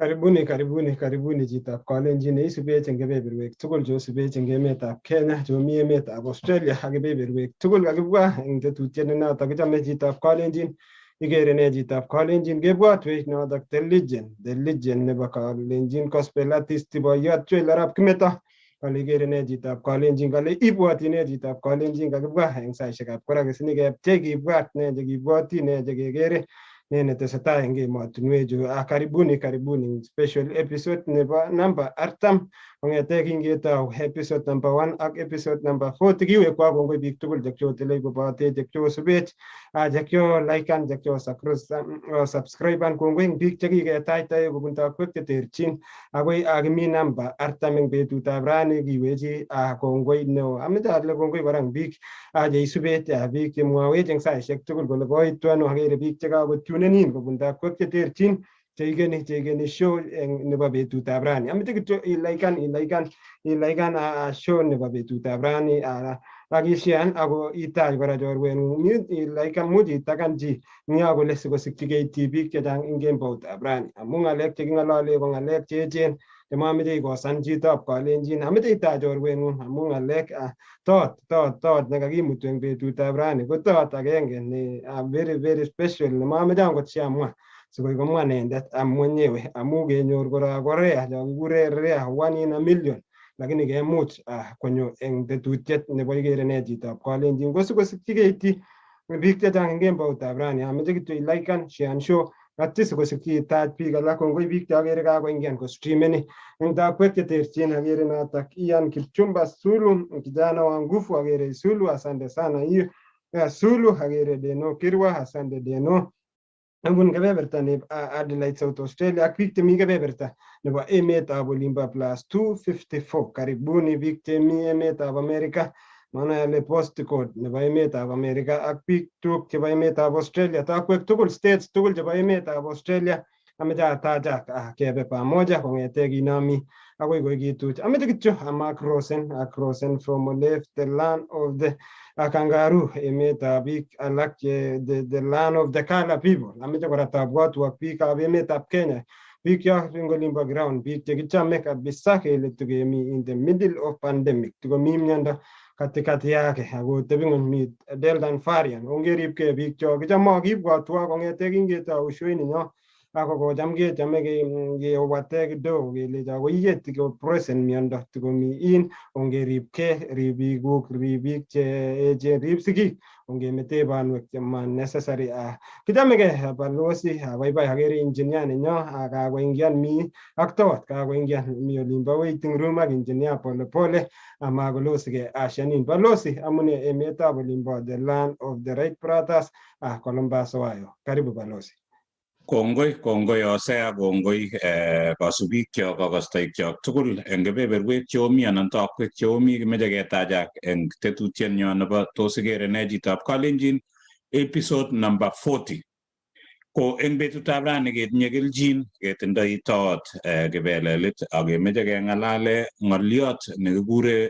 Karibuni, karibuni, karibuni chitab Kalenjin neisubech eng kebeberwek tugul cheosubech eng emetab Kenya, chemi emetab Australia ak kebeberwek tugul kakibwa eng tetutiet ne notok kichome chitab Kalenjin. Ikere ne chitab Kalenjin kebwatwech notok the legend, the legend nebo Kalenjin gospel artist boiyot Joel Arap Kimeto. Kale ikere ne chitab Kalenjin, kale ibwoti ne chitab Kalenjin kakibwa eng saishekab kora kesinikepchei kibwat ne chekibwoti ne chekekere ne netesetai eng emotinwechu. Karibuni, karibuni special episode nebo number 40 kong'ete kingetou episode number 1 ak episode number 40. Kiwekwa kongoi biik tugul chekiotelei kobatech, chekiosubech, chekio liken, chekio subscriben. Kongoi eng biik chekiketach toek kobun tokwek cheterchin akoi akimi namba 40 eng betutab rani. Kiwechi kongoi neo. Ameche ale kongoi kora eng biik cheisubech, biik chemwowech eng saishek tugul kole koitu ano. Akere biik chekakotunenin kobun tokwek cheterchin cheikeni show nebo betutab rani. Ameche kityo iliken, iliken, iliken show nebo betutab rani ak ishean ako itach kora chorweng'ung, iliken, much itagan chi ngyo kole sikosikyi keityi biik chechang eng kemboutab rani, amu ng'alek cheking'olole ko ng'alek cheechen chemameche ikosan chitab Kalenjin. Ameche itach chorweng'ung amu ng'alek tot tot tot nekakimutu eng betutab rani ko tot agenge ne very very special nemameche angot siamwa, sikoi komwa inendet mwenyewe, amu kenyor kora ko rare, cho kikure rare, one in a million, lakini kemuch konyo eng tetutiet nebo ikere ne chitab Kalenjin ko sikosikyi keityi biik chechang eng kemboutab rani. Ameche kityo iliken, share show atya sikosikyi itach biik alak. Kongoi biik cheakere kakoingian kostreameni eng takwek cheterchin. Akere notok Ian Kipchumba Sulu, kijana wa nguvu. Akere Sulu, asante sana hiyo Sulu. Akere Deno Kirwa, asante Deno, abun kebeberta nebo Adelaide, South Australia, ak biik chemi kebeberta nebo emetab olimbo +254. Karibuni biik chemi emetab America, manai ale postcode nebo emetab America, ak biik tuguk chebo emetab Australia, tokwek tugul, states tugul chebo emetab Australia. Ameche atachak kebe pamoja kong'ete kinomi akoi koikituch. Ameche kityo Mark Rosen, Mark Rosen from Olef, the land of the kangaroo, emetab biik alak che the land of the color people. Ameche kora tabwotwok biikab emetab Kenya, biik cho eng olimbo ground, biik chekichome kabisa kele tukemi in the middle of pandemic, tukomi miondo katikati yake ako tebi ng'ony mi Delta variant. Ongeripkei biik cho kichome kibwotwok kong'ete kingetou show ninyo ako kocham kechome kewate kidogo kelecho koiye tiko present miondo tikomi in. Ongeripkei, ribikuk, ribik che echen, rib sigik, ongemete banwek chema necessary. Kichamegei balozi, baibai akere engineer nenyo kakoingian mi ak tot kakoingian mi olimbo waiting room ak engineer pole pole ama kolosike ashanin. Balozi, amune emetab olimbo the land of the Wright Brothers, Columbus, Ohio? Karibu balozi. Kongoi, kongoi Hosea, kongoi kasubikyok, kokostoikyok tugul eng kebeberwek cheomi anan tokwek cheomi. Kimeche ketachak eng tetutietnyo nebo tos ikere ne chitab Kalenjin episode number 40. Ko eng betutab rani ketinye kelchin ketindoi toot kibelelit ak kemeche keng'alale ng'oliot nekikure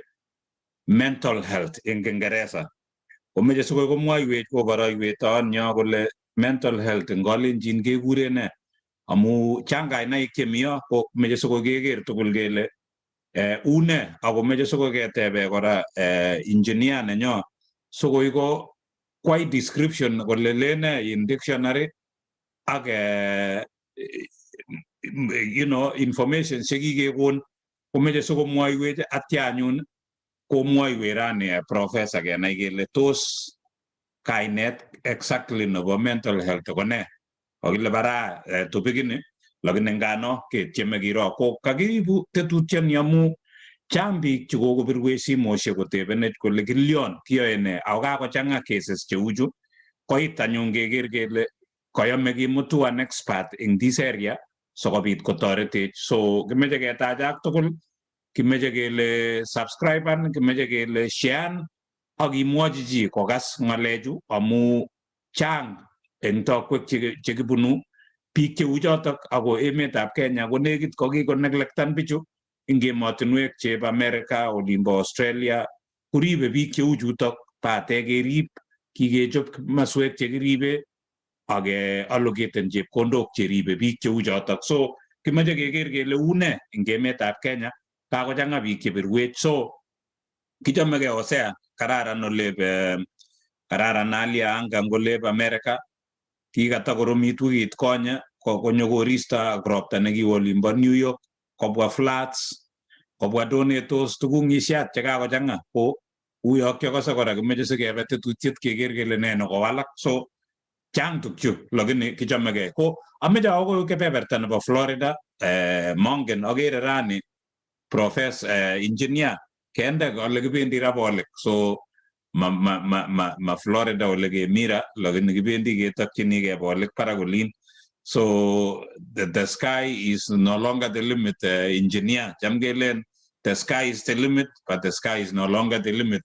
mental health eng Kingeresa. Komeche sikoi komwoiwech kokoroiwech toonyo kole mental health eng Kalenjin kekure ne, amu chang kainaik chemi yo, ko meche sikoi keker tugul kele une, ako meche sikoi ketebe kora engineer nenyo sikoi ko kwai description kole lene in dictionary ak information chekikekon komeche sikomwoiwech. Atya anyun komwoiwech rani professor kenai kele tos kainet exactly nebo mental health ko nee. Kakile bara topic ini, lakini ngano ketieme kiro ko kakiibu tetutioni amu chang biik chekokobirwech simoshek kotebenech kole kilyon kiyoe nee ako kakochang'a cases cheuchu. Koit anyun keker kele koyome kimutu an expert in this area sikobit kotoretech. So kimeche ketachak tugul, kimeche kele subscriben, kimeche kele share ak imwochi chi kokas ng'alechu amu chang eng tokwek chekibunu biik cheu chotok, ako emetab Kenya ko nekit kokikoneglectan bichu. Eng emotinwek chebo America, olimbo Australia koribe biik cheu chutok, pate kerib kikechop maswek chekiribe ak allocaten chepkondok cheribe biik cheu chotok. So Kimoche keker kele une eng emetab Kenya, kakochang'a biik chebirwech. So kichomegei Hosea, kararan olep kararan hali ya anga ngolep America, kikatakoromit wikit konye konyo koristo ak ropta nekiwo olimbo New York, kobwa floods, kobwa tornadoes, tuguk ng'isiat chekakochang'a ko uyo kiakose kora kimoche sikebe tetutiet keker kele nee nekowalak. So chang tukchu lakini kichomegei. Ko ameche awo akoi kebeberta nebo Florida. Mongen akere rani professor engineer kende ole kibendi ra bolik, so ma Florida ole kemi ra, lakini kibendi ketokchinigei bolik barak olin. So the sky is no longer the limit. Engineer, cham kelen the sky is the limit, but the sky is no longer the limit.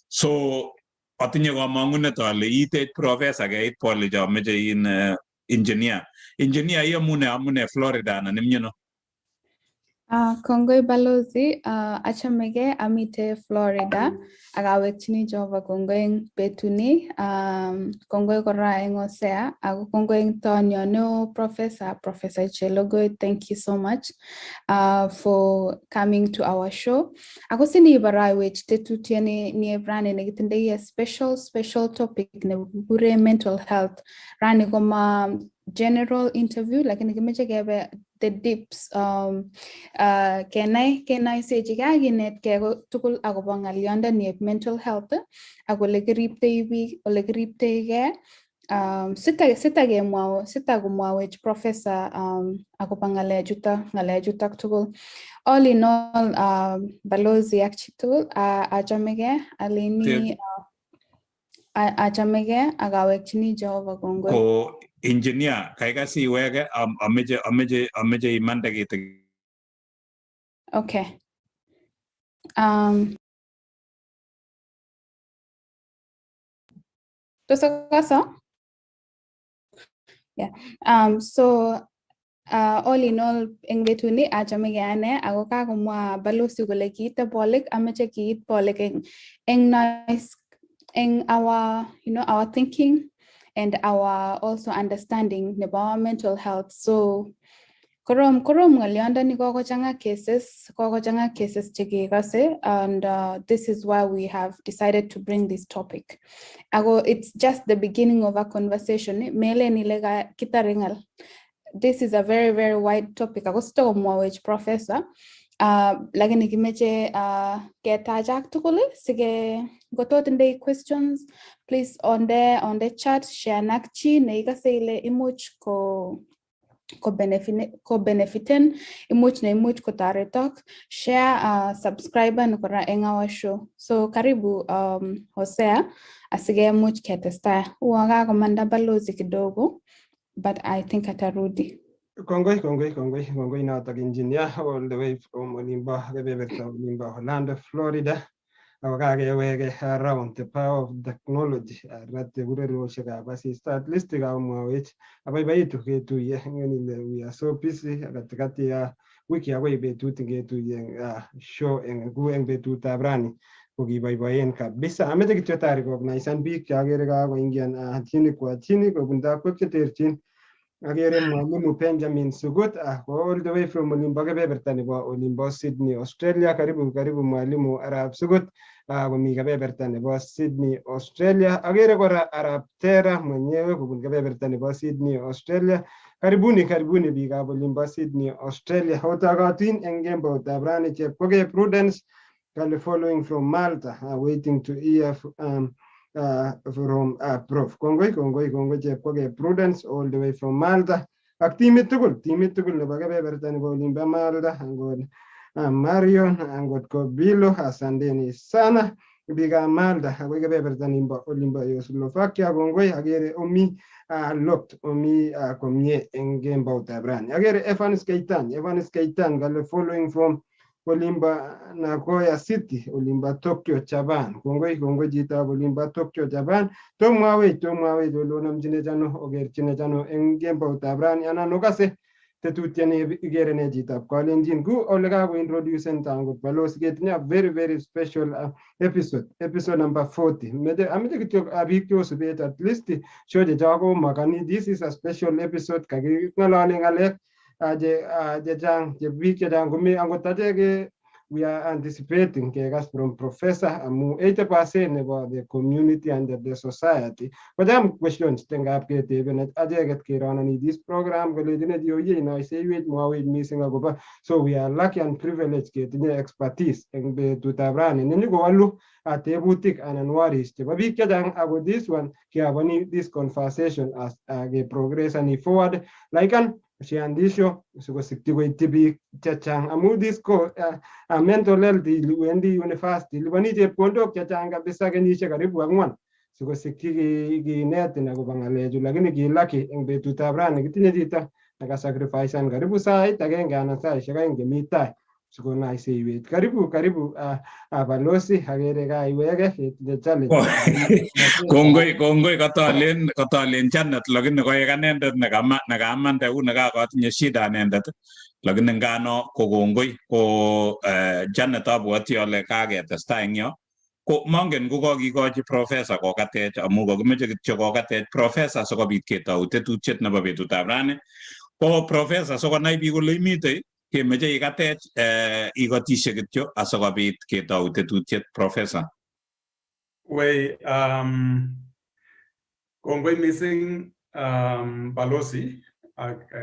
So atinye komong'unet ale itech professor keit bolik ameche in engineer. Engineer, iyomune, amune Florida anan imyono? Kongoi balozi, achamege amite Florida ak awekchini Jehova kongoi eng betuni, kongoi kora eng Hosea ako kongoi eng tonyo neo Professor Chelogoi. Thank you so much for coming to our show. Ako sinibaraiwech tetutioni nieb rani nekitindoi a special topic nekikure mental health. Rani koma general interview, lakini kimeche kebe the deeps, kenai kenaisechigei ak kinetkei tugul akobo ng'olyondoni eb mental health ak ole kiriptoi biik, ole kiriptoigei, sita sitakomwawech professor akobo ng'alechutok tugul. All in all, balozi ak chitugul, achamegei aleni achamegei ak awekchini Jehova kongoi. Ko engineer, kaikai siweke, ameche imande kitikin. Okay. Tos akaso? Yeah. So all in all, eng betuni achamegei ane ako kakomwa balozi kole kiite bolik, ameche kiit bolik eng nice eng our you know our thinking and our also understanding nebo mental health. So korom ng'olyondoni, kokochang'a cases chekekose, and this is why we have decided to bring this topic. Ako it's just the beginning of a conversation. Melen ile kitare ng'al. This is a very, very wide topic ako sitokomwowech professor, lakini kimeche ketachak tugul sige ngotot indei questions, please, on the chat, share ak chi neikase ile imuch ko benefiten, imuch neimuch kotoretok, share, subscribe kora eng our show. So karibu, Hosea, asikemuch ketestai. Uo kakomanda balozi kidogo, but I think atarudi. Kongoi, kongoi, kongoi, kongoi notok engineer all the way from olimbo kebeberta olimbo Orlando, Florida. Ako kakeweke around the power of technology, rate urerioshekab asista, at least kamwawech abaibaitu ketuiye. Ingen ile we are so busy katikati ya wiki akoi betut ngetuiye eng show eng betutab rani kokiboiboen kabisa. Ameche kityo ta recognisan biik cheakere kakoingian chini kwa chini kobun takwek cheterchin. Akere Mwalimu Benjamin Sugut, all the way from olimbo kebeberta nebo olimbo Sydney, Australia. Karibu, karibu Mwalimu Arap Sugut, komi kebeberta nebo Sydney, Australia. Akere kora Arap Tera mwenyewe kobun kebeberta nebo Sydney, Australia. Karibuni, karibuni biikab olimbo Sydney, Australia. Otokotin eng kemboutab rani Chepkogei Prudence kale following from Malta, waiting to hear from Prof. Kongoi, kongoi, kongoi Chepkogei Prudence all the way from Malta. Ak timit tugul nebo kebeberta nebo olimbo Malta, angot Marion, angot Kobilo, asanteni sana biikab Malta akoi kebeberta nimbo olimbo Slovakia. Kongoi, akere omi locked, omi komie eng kemboutab rani. Akere Evans Keitan, Evans Keitan kale following from olimbo Nagoya City, olimbo Tokyo, Japan. Kongoi, kongoi chitab olimbo Tokyo, Japan. Tomwawech ole onomchinech ano, okerchinech ano eng kemboutab rani anan okase tetutioni ikere ne chitab Kalenjin. Ku ole kakointroducen tangot balozi, ketinye a very, very special episode, episode number 40. Meche ameche kityo biik cheosubech at least show chechok komakani this is a special episode, kaking'olole ng'alek. Chechang che biik chechang komi angot achek we are anticipating kekas from professor amu 80% nebo the community and the society kocham questions chengap keteben acheket kerononi this program kolechinech oye inoiseiwech mwawech mising akobo. So we are lucky and privileged ketinye expertise eng betutab rani nenyokowolu tebutik anan worries chebo biik chechang. Ako this one kiaboni this conversation as ke progress ani forward like an shiandisho sikosikyi koityi biik chechang amu this ko mental health. Wendi university, liponi chepkondok chechang kabisa kenyisiek karibu 4 sikosikyi kinetin akobo ng'alechu, lakini ki lucky eng betutab rani kitinye chito nekasacrificean karibu sait agenge anan saisiek 2 chemi tai sikonaiseiwech. Karibu, karibu, balozi, akere kaiweke ketinye challenge. Kongoi, kongoi. Kotolen Janet, lakini koek anendet nekamande u nekakotinye shida anendet, lakini ngano ko kongoi ko Janet, abwoti ale kaketestai eng yo. Ko mongen ko kokikochi professor kokatech amu kokimoche kityo kokatech professor sikobit ketou tetutiet nebo betutab rani. Ko professor, sikonai biik kole imitei, kemeche ikatech, ikotishe kityo asikobit ketou tetutiet, professor. Wei, kongoi mising, Balozi ak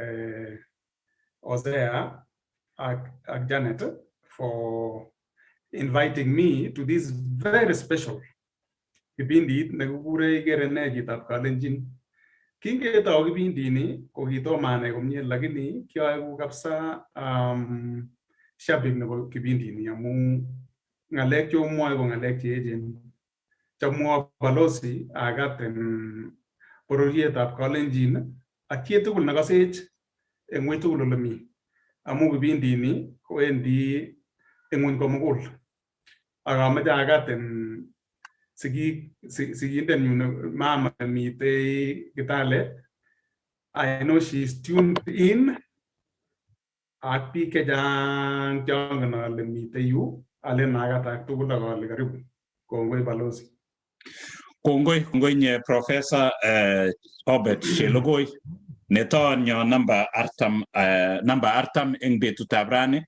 Hosea ak Janet for inviting me to this very special kipindit nekikure Ikere Nee Chitab Kalenjin. Kingetou kipindini ko kitomo anai komie, lakini kiaeku kabisa shabik nebo kipindini amu ng'alek chomwoe ko ng'alek cheechen. Chomwo balozi akat en bororietab Kalenjin ak chitugul nekosech eng wui tugul ole mi amu kipindini kowendi eng ng'wony komugul. Ak amoche akat en sigik, sigindenyun mama nemitei Kitale. I know she's tuned in ak biik chechang chongen ale mitei yu. Alen akat ak tugul ak ale karibu. Kongoi, balozi. Kongoi, kongoi nye Professor Obet Chelogoi netoonyo namba 40, namba 40 eng betutab rani.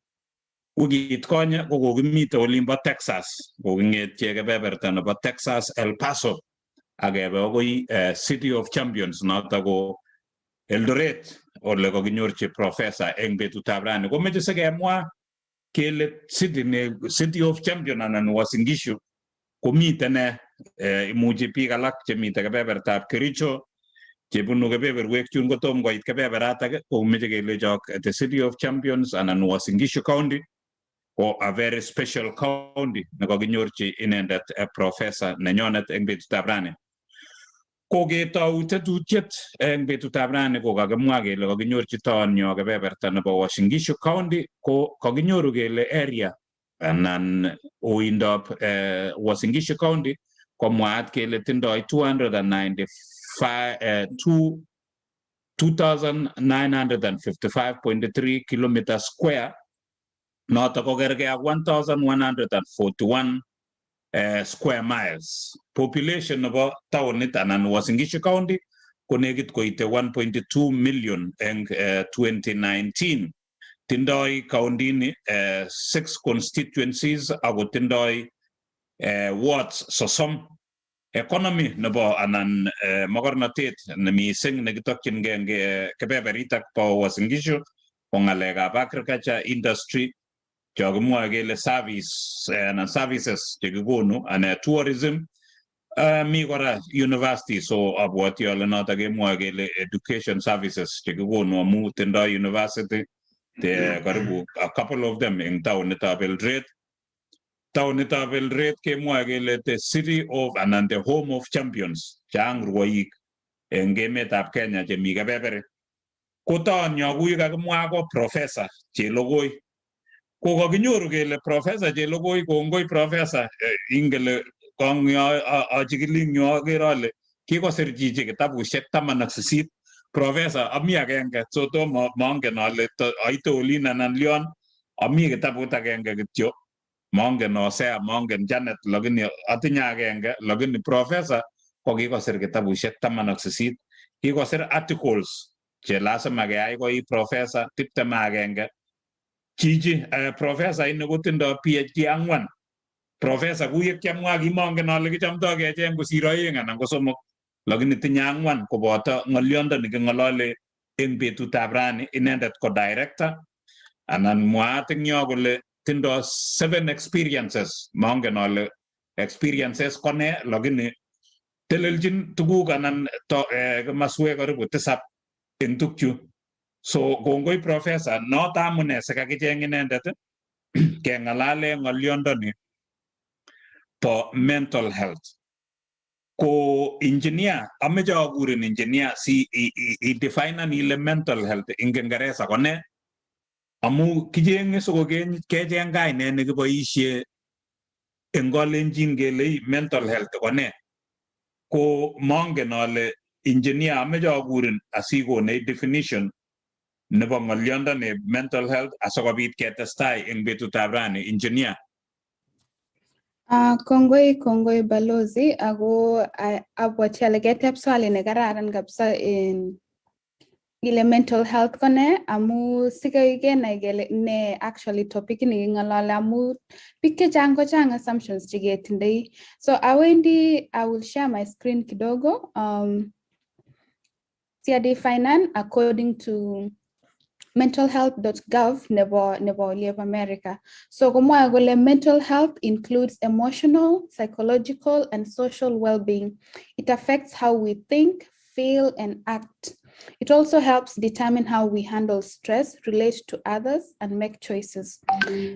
Wikit konye ko kokimite olimbo Texas, koking'etye kebeberta nebo Texas, El Paso, akebe akoi City of Champions, noto ko Eldoret, ole kokinyorchi professor eng betutab rani. Komeche sikemwa kele city ne City of Champion anan Uasin Gishu komiten ne imuchi biik alak chemite kebebertab Kericho, chebunu kebeberwek chun kotom koit kebeberatak, komeche kelechok the City of Champions anan Uasin Gishu County ko a very special county nekokinyorchi inendet professor nenyonet eng betutab rani. Koketou tetutiet eng betutab rani ko kakimwa kele kakinyorchi toonyo kebeberta nebo Uasin Gishu County. Ko kakinyoru kele area anan uindop Uasin Gishu County ko mwaat kele tindoi 295 2955.3 kilometer square, noto ko kergei ak 1141 square miles. Population nebo taonit anan Uasin Gishu County ko nekit koite 1.2 million eng 2019. Tindoi kauntini six constituencies ako tindoi wards 30. Economy nebo anan mokornotet ne mising nekitokyingei eng kebeberitak bo Uasin Gishu ko ng'alekab agriculture, industry, cho kimwoe kele service anan services chekikonu anan tourism. Mi kora university, so abwoti ale noto kemwoe kele education services chekikonu amu tindoi university te karibu a couple of them eng taonitab Eldoret. Taonitab Eldoret kemwoe kele the city of anan the home of champions. Chang rwoik eng emetab Kenya chemi kebeberi. Ko taonyo kuy kakimwa ko Professor Chelogoi. Ko kakinyoru kele Professor Chelogoi, kongoi professor, ingele kongyo achikili eng yu akere ale kikosir chichi kitabushek 18. Professor, ami agenge, so tomo mongen ale aite olin anan lion. Ami kitabut agenge kityo, mongen Hosea, mongen Janet, lakini atinye agenge. Lakini professor ko kikosir kitabushek 18, kikosir articles. Che lazima keyai ko i professor 21. Chichi professor ini kotindo PhD 4. Professor ku yekiamwa kimongen ale kichomdoi kecheng kosir 2 anan ko 3, lakini tinye 4 koboto ng'oliondo niking'olole eng betutab rani. Inendet ko director anan mwaat eng yo kole tindo 7 experiences. Mongen ale experiences ko ne, lakini teleljin tuguk anan komoswek karibu 7 eng tukchu. So kongoi professor, noto amune sikakicheng inendet keng'alale ng'oliondoni bo mental health. Ko engineer, ameche akurin engineer si i definan ile mental health eng Kiingereza ko ne, amu kichenge sikokecheng kainet nekiboisie eng Kalenjin kele mental health ko ne. Ko mongen ale engineer, ameche akurin asikonech definition nebo ng'oliondoni mental health asikobit ketestai eng betutab rani. Engineer. Kongoi, kongoi balozi, ako abwati ale keteb swali nekararan kabisa in ile mental health ko ne, amu sikai kenai kele ne actually topic ni king'olole, amu biik chechang ko chang assumptions cheketindoi. So awendi, I will share my screen kidogo siadefinan according to mentalhealth.gov nebo oliep America. So komwae kole mental health includes emotional, psychological, and social well-being. It affects how we think, feel, and act. It also helps determine how we handle stress, relate to others, and make choices.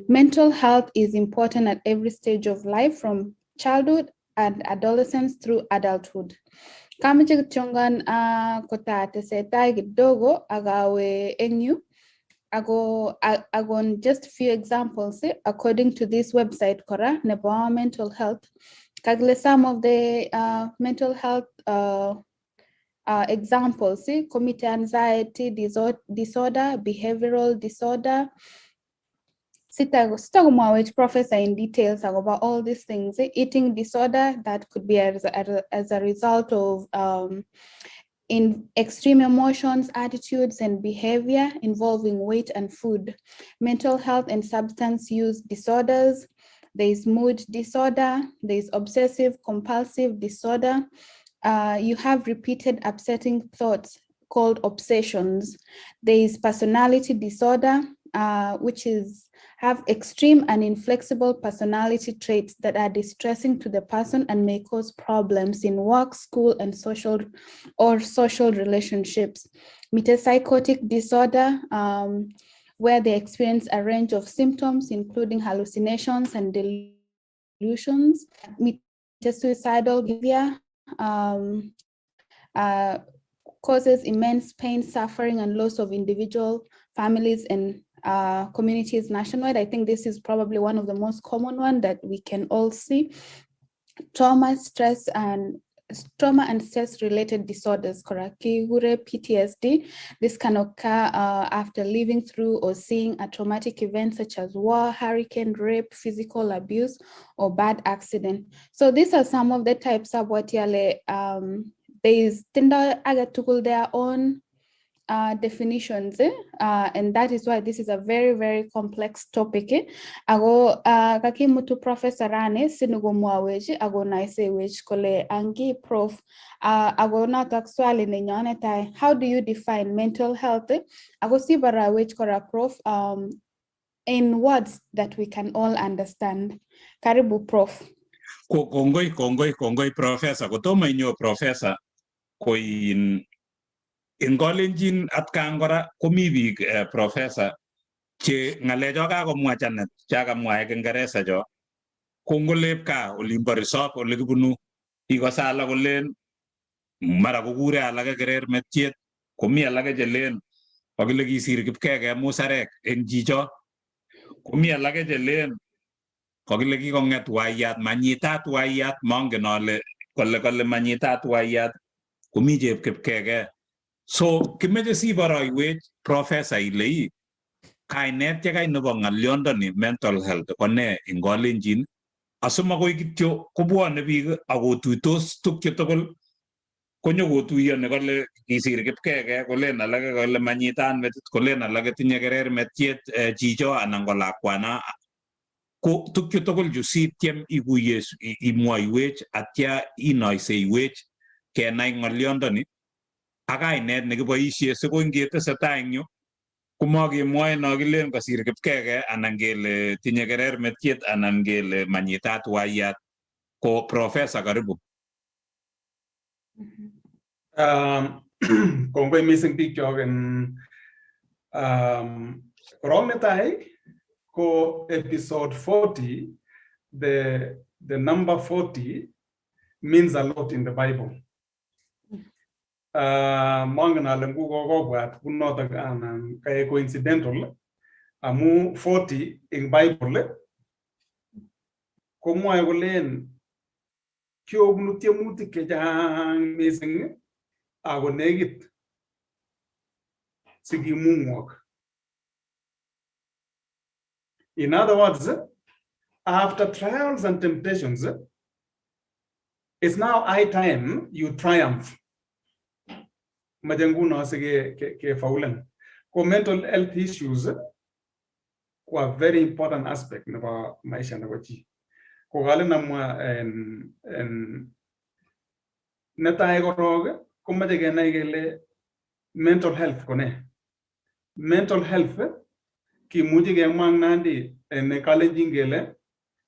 Mental health is important at every stage of life, from childhood and adolescence through adulthood. Kameche kityongan kotatesetai kidogo akawe eng yu ako akon just few examples according to this website kora nebo mental health. Kakile some of the mental health examples, commit anxiety disorder, behavioral disorder. Sitakomwawech professor in details about all these things. Eating disorder that could be as a result of in extreme emotions, attitudes, and behavior involving weight and food. Mental health and substance use disorders. There is mood disorder. There is obsessive compulsive disorder. You have repeated upsetting thoughts called obsessions. There is personality disorder, which is have extreme and inflexible personality traits that are distressing to the person and may cause problems in work, school, and social or social relationships. Metapsychotic disorder, where they experience a range of symptoms, including hallucinations and delusions. Suicidal behavior causes immense pain, suffering, and loss of individual families and communities nationwide. I think this is probably one of the most common one that we can all see. Trauma, stress, and trauma and stress-related disorders, kikure PTSD. This can occur after living through or seeing a traumatic event such as war, hurricane, rape, physical abuse, or bad accident. So these are some of the types of what yale, there is tindo age tugul their own definitions, eh? And that is why this is a very, very complex topic. Eh? Ako kakimutu Professor rani sinukomwawech ako naisewech kole angi prof ako notok swali nenyone tai, how do you define mental health? Eh? Ako sibarawech kora prof in words that we can all understand. Karibu prof. Kongoi, kongoi, kongoi professor. Kotomo inyo professor, ko in eng Kalenjin atkan kora komi biik professor che ng'alecho kakomwa Janet chakamwa eng Kiingereza cho ko ngolep kaa olimbo resop ole kibunu ikose alak kolen mara kokure alake kerermetiet, komi alake chelen kakile kisir kipkeke musarek eng chicho, komi alake chelen kakile kikong'et waiyat manyitat waiyat, mongen ale kole kole manyitat waiyat komi chepkipkeke. So kimeche siboroiwech professor ile ii kainet yekai nebo ng'olyondoni mental health ko nee eng Kalenjin, asimakoi kityo kobwone biik akotuitos tukche tugul. Konyokotuiyoni kole kisir Kipkeke, kolen alake kole manyitan metit, kolen alake tinye kerermetiet chicho anan ko lakwana. Ko tukchu tugul chu sityem ikuye imwoiwech atya inoiseiwech kenai ng'olyondoni ak kainet nekiboisie sikoi ngetesetai eng yu komakemwoe no kilen kosir Kipkeke anan kele tinye kerermetiet anan kele manyitat waiyat. Ko Professor, karibu. Kongoi mising biik kyok en korok netai ko episode 40. The number 40 means a lot in the Bible. Mongen ale nguko kobwat kunotok anan kaek coincidental, amu 40 ing Bible komwoe kolen kiobunu tiemutik chechang mising ako nekit sikimungwok. In other words, after trials and temptations, it's now high time you triumph. Mache nguno sikefaulen. Ko mental health issues ko a very important aspect nebo maisha nebo chi. Ko kalen amwa en netai korok komache kenai kele mental health ko ne. Mental health kimuchi kemwa eng Nandi en Kalenjin kele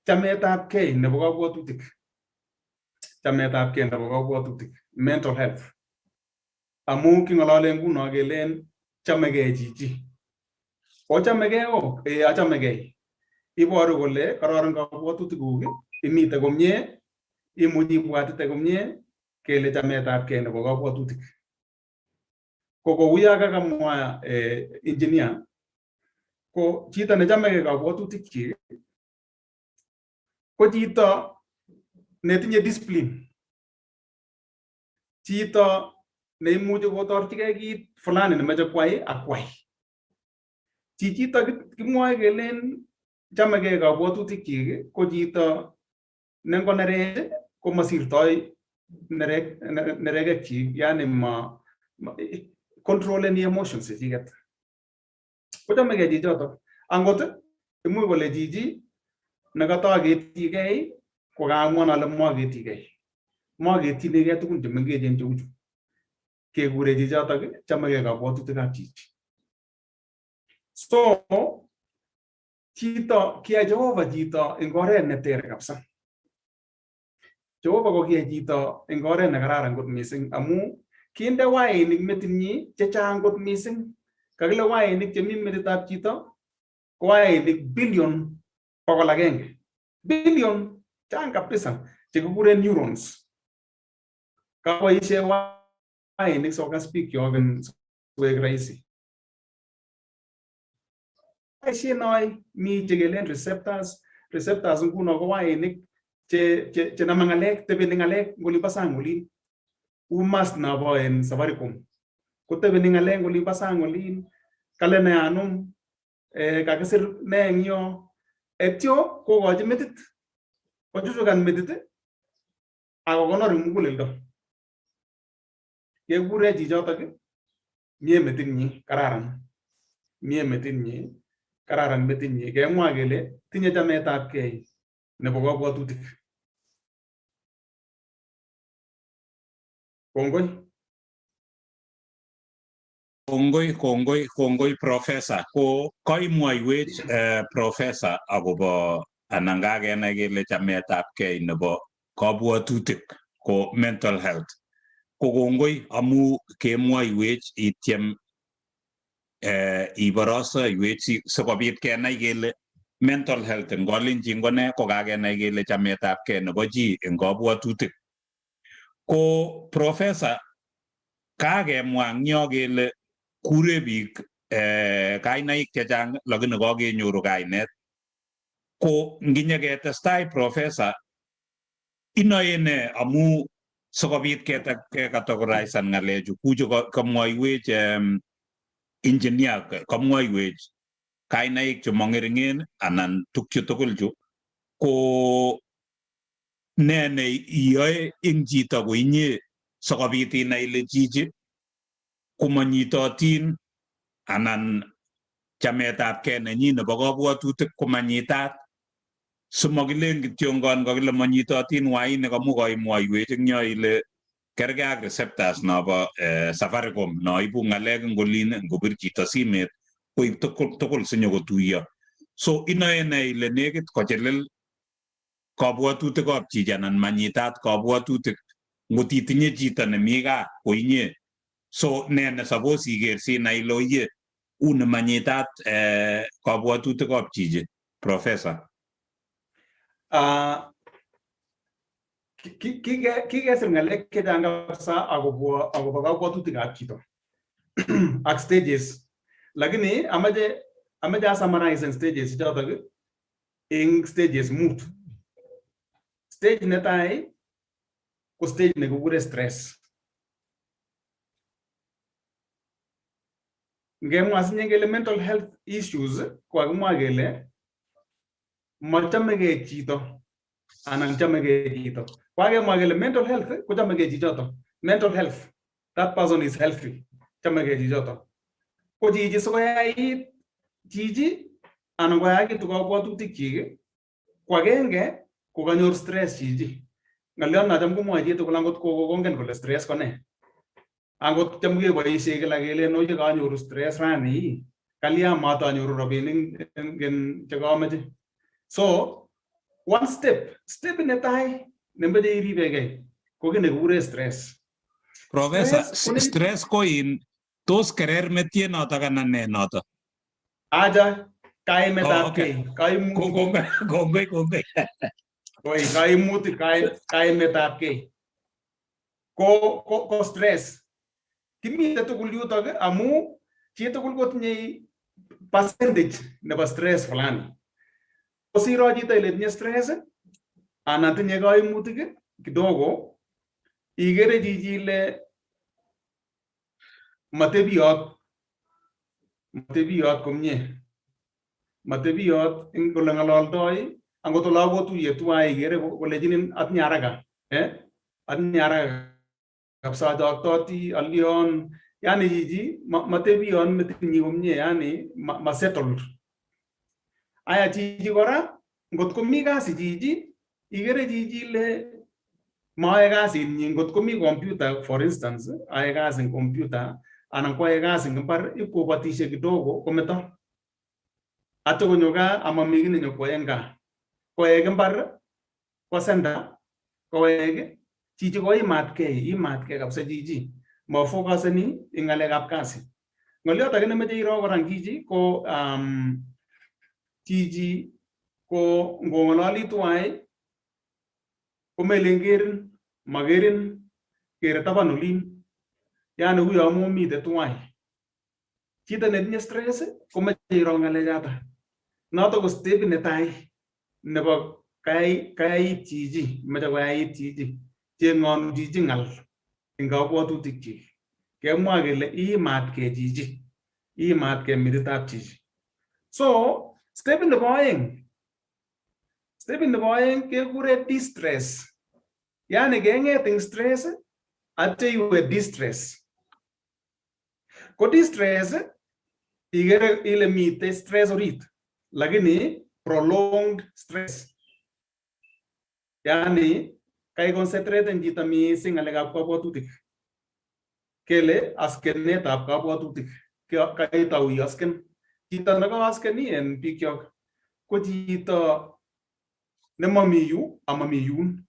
chametabgei nebo kabwatutik. Chametabgei nebo kabwatutik, mental health. Amu king'olole nguno kelen chamegei chichi. Ochamegei o? Ee, achamegei. Iboru kole kororon kabwatutikuk, imite komie, imuchi ibwatite komie, kele chametabgei nebo kabwatutik. Ko kouyo kakamwa engineer, ko chito nechamegei kabwatutikyik ko chito netinye discipline. Chito neimuchi kotorchigei kit fulani nemoche kwai ak kwai. Chichito kimwoe kelen chamegei kabwatutikyik ko chito ne ngonerech komasirtoi nerekekchik, yani ma controleni emotions chechiket. Kochamegei chichotok. Angot imuch kole chichi nekataketigei ko kaamuan ale maketigei. Maketinigei tugun chemengechen cheuchu. Kekure chichotok chamegei kabwatutikab chichi. So chito kiyai Jehova chito eng oret neter kabisa. Jehova ko kiyai chito eng oret nekararan kot mising amu kinde wainik metinyi chechang kot mising. Kakile wainik chemi metitab chito ko wainik billion 100. Billion chang kabisa chekikuren neurons. Kaboishe wainik sokas biik kyok sikoek rahisi. Boishe noi mi chekelen receptors, receptors nguno ko wainik chenome ng'alek, tebeni ng'alek ng'olimbo sang olin. U mast nobo en Safaricom. Kotebeni ng'alek ng'olimbo sang olin, kale ne anum, kakisir ne eng yo. Etyo kokochi metit, kochuchukan metit akokonor eng muguleldo. Kekure chichotok mie metinyi, kararan. Mie metinyi, kararan metinyi. Kemwa kele tinye chametabgei nebo kabwatutik. Kongoi. Kongoi, kongoi, kongoi, Professor. Ko kaimwoiwech Professor akobo anan kakenai kele chametabgei nebo kabwatutik ko mental health. Ko kongoi amu kemwoiwech ityem iborostoiwech sikobit kenai kele mental health eng Kalenjin ko ne, ko kakenai kele chametabgei nebo chi eng kabwatutik. Ko Professor, kakemwa eng yo kele kure biik kainaik chechang lakini kakenyoru kainet. Ko nginyeketestai, Professor, inoe ne amu sikobit kekategorizan ng'alechu kuchu kamwoiwech engineer, kamwoiwech kainaik chemong'eringen anan tukchu tugul chu, ko ne ne iyoe eng chito ko inye Sikobit inai ile chichi komanyitotin anan chametabgei nenyin nebo kabwatutik komanyitat simakilen kityongon kakile manyitotin wainik amu kaimwoiwech eng yo ile kergei ak receptors nobo Safaricom no ibu ng'alek eng olin ngobir chito simet koib tugul tugul sinyokotuiyo. So inoe ne ile nekit kochilil kabwatutikab chichi anan manyitat kabwatutik ngot itinye chito nemi gaa ko inye. So ne ne suppose iker sinai ile oye uni manyitat kabwatutikab chichi, Professor? Kikesir ng'alek chechang kabisa akobo kabwatutikab chito ak stages, lakini amache asummarize stages chotok eng stages mut. Stage netai ko stage nekikure stress. Ngemwa sinye kele mental health issues, ko kakimwa kele machomegei chito anan chomegei chito. Kakemwa kele mental health ko chomegei chichoto. Mental health, that person is healthy, chomegei chichoto. Ko chichi sikoyait chichi anan koyakitu kabwatutikyik, ko agenge ko kanyor stress chichi. Ng'oliot nacham komwoe chitugul angot kogo kongen kole stress ko nee. Angot cham keboisie kila kelen oye kanyoru stress rani, kalya matanyoru rabinik chekamoche. So one step, step netai nemoche iribegei ko kiy nekikure stress. Professor, stress ko in tos kerer metiet notok anan nee notok? Aja, kaimetab kei, kaimutik. Kongoi, kongoi. Koi, kaimutik, kaimetab kei. Ko stress. Kimite tugul yutok amu chitugul kotinye percentage nebo stress fulani. Kosiro chito ile tinye stress anan tinye kaimutik kidogo, ikere chichi ile matebiyot komie. Matebiyot eng ole ng'ololdoi, angot ole akotuye tuwai ikere kolechinin atinye haraka. Atinye haraka kabisa achoktoti alion, yani chichi matebiyon metinyi komie, yani masettled. Aya chichi kora, ngot komi kasi chichi, ikere chichi ile maoe kasinyi, ngot komi computer for instance, ae kasi eng computer, anan koae kasi eng mbar, ipkobotisie kidogo kometo. Atyo konyo gaa amami kiy nenyokoae eng gaa. Kowek mbar, kosenda, kowek, chichi koimatkei, imatkei kabisa chichi. Mafokaseni eng ng'alekab kasi. Ng'oliot age nemoche iro kora eng chichi ko chichi ko ngong'ololi tuwai komelen kerin, makerin, kere taban olin. Yani uyo momite tuwai. Chito netinye stress komoche iro ng'alechoto. Noto ko step netai nebo kayait chichi, moche koyait chichi. Cheng'onu chichi ng'al eng kabwatutikyik. Kemwa kele iimatkei chichi, iimatkei metitab chichi. So step nebo oeng, step nebo oeng kekure distress. Yani keng'et eng stress atyo iwe distress. Ko distress ikere ile mitei stress orit, lakini prolonged stress. Yani kaikoncentraten chito mising ng'alekab kabwatutik. Kele askenetab kabwatutik. Kaitau iasken. Chito nekaasken en bikyok ko chito nemomi yu amami yun.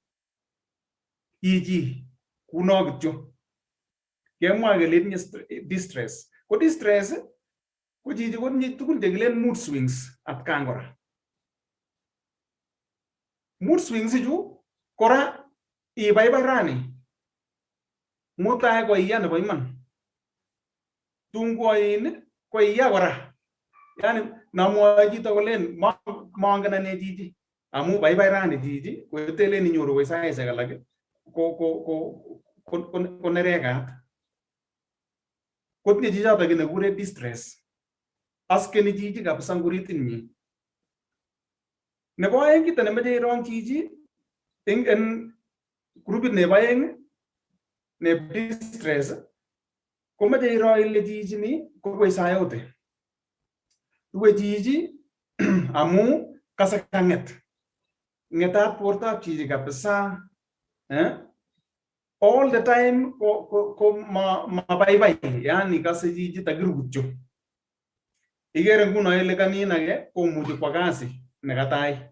Ichi kuno kityo. Kemwa kele itinye distress. Ko distress ko chichi kotinye tugun chekilen mood swings atkan kora. Mood swings ichu kora ibaibai rani. Mutai koiya nebo iman. Tun koin koiya kora. Yani namwoe chito kolen mongen ane chichi amu baibai rani chichi koitelen inyoru koi saisiek alak ko nerekat. Kotinye chichoto kiy nekikure distress. Askeni chichi kabisa eng oritinyi. Nebo oeng kito nemoche irong chichi eng grupit nebo oeng Neb distress komoche iro ile chichini korue saa yote. Rue chichi amu kase kang'et. Ng'etat bortab chichi kabisa, eh? All the time ko mabaibai, yani kase chichi takiru kityo. Ikere nguno ile kanin age komuchi kwa kasi nekatai,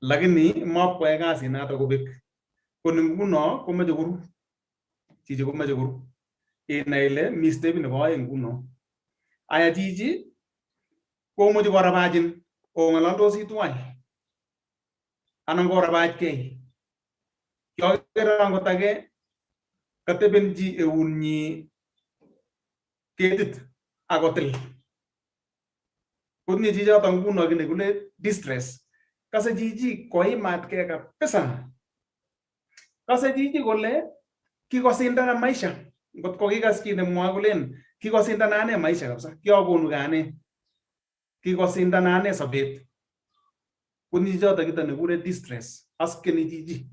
lakini mapkoyai kasit noto kobek. Ko ni nguno komoche koru chichi, komoche koru. Inai ile mi step nebo oeng nguno. Aya, chichi komuchi korabachin ong'ololdosi tuwai anan korabachkei. Kiokere angot age kateben chi eunyi ketit akotil. Kotinye chichoto nguno kiy nekikure distress. Kase chichi koimatkei kabisa. Kase chichi kole kikosindana maisha. Ngot ko kikas chi nemwoe kolen kikosindana ane maisha kabisa, kiakonugei ane, kikosindana ane sobet. Kotinye chichoto kito nekikure distress. Askeni chichi,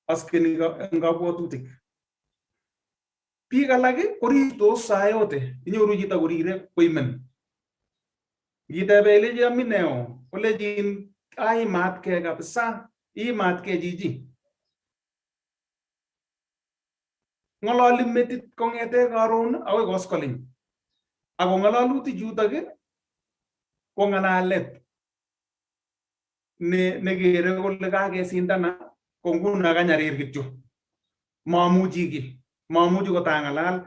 askeni eng kabwatutik. Biik alak korirtos saa yote, inyoru chito korire koimen. Ngitebe ilechi amin nee oo, kolechin aimatkei kabisa, iimatkei chichi. Ng'ololi metit kong'ete karon akoi koskoleny. Ako ng'alalutik chutok ko ng'alalet nekere kole kakesindana ko nguno kanyarir kityo. Mamuchi kiy, mamuchi kotang'alal,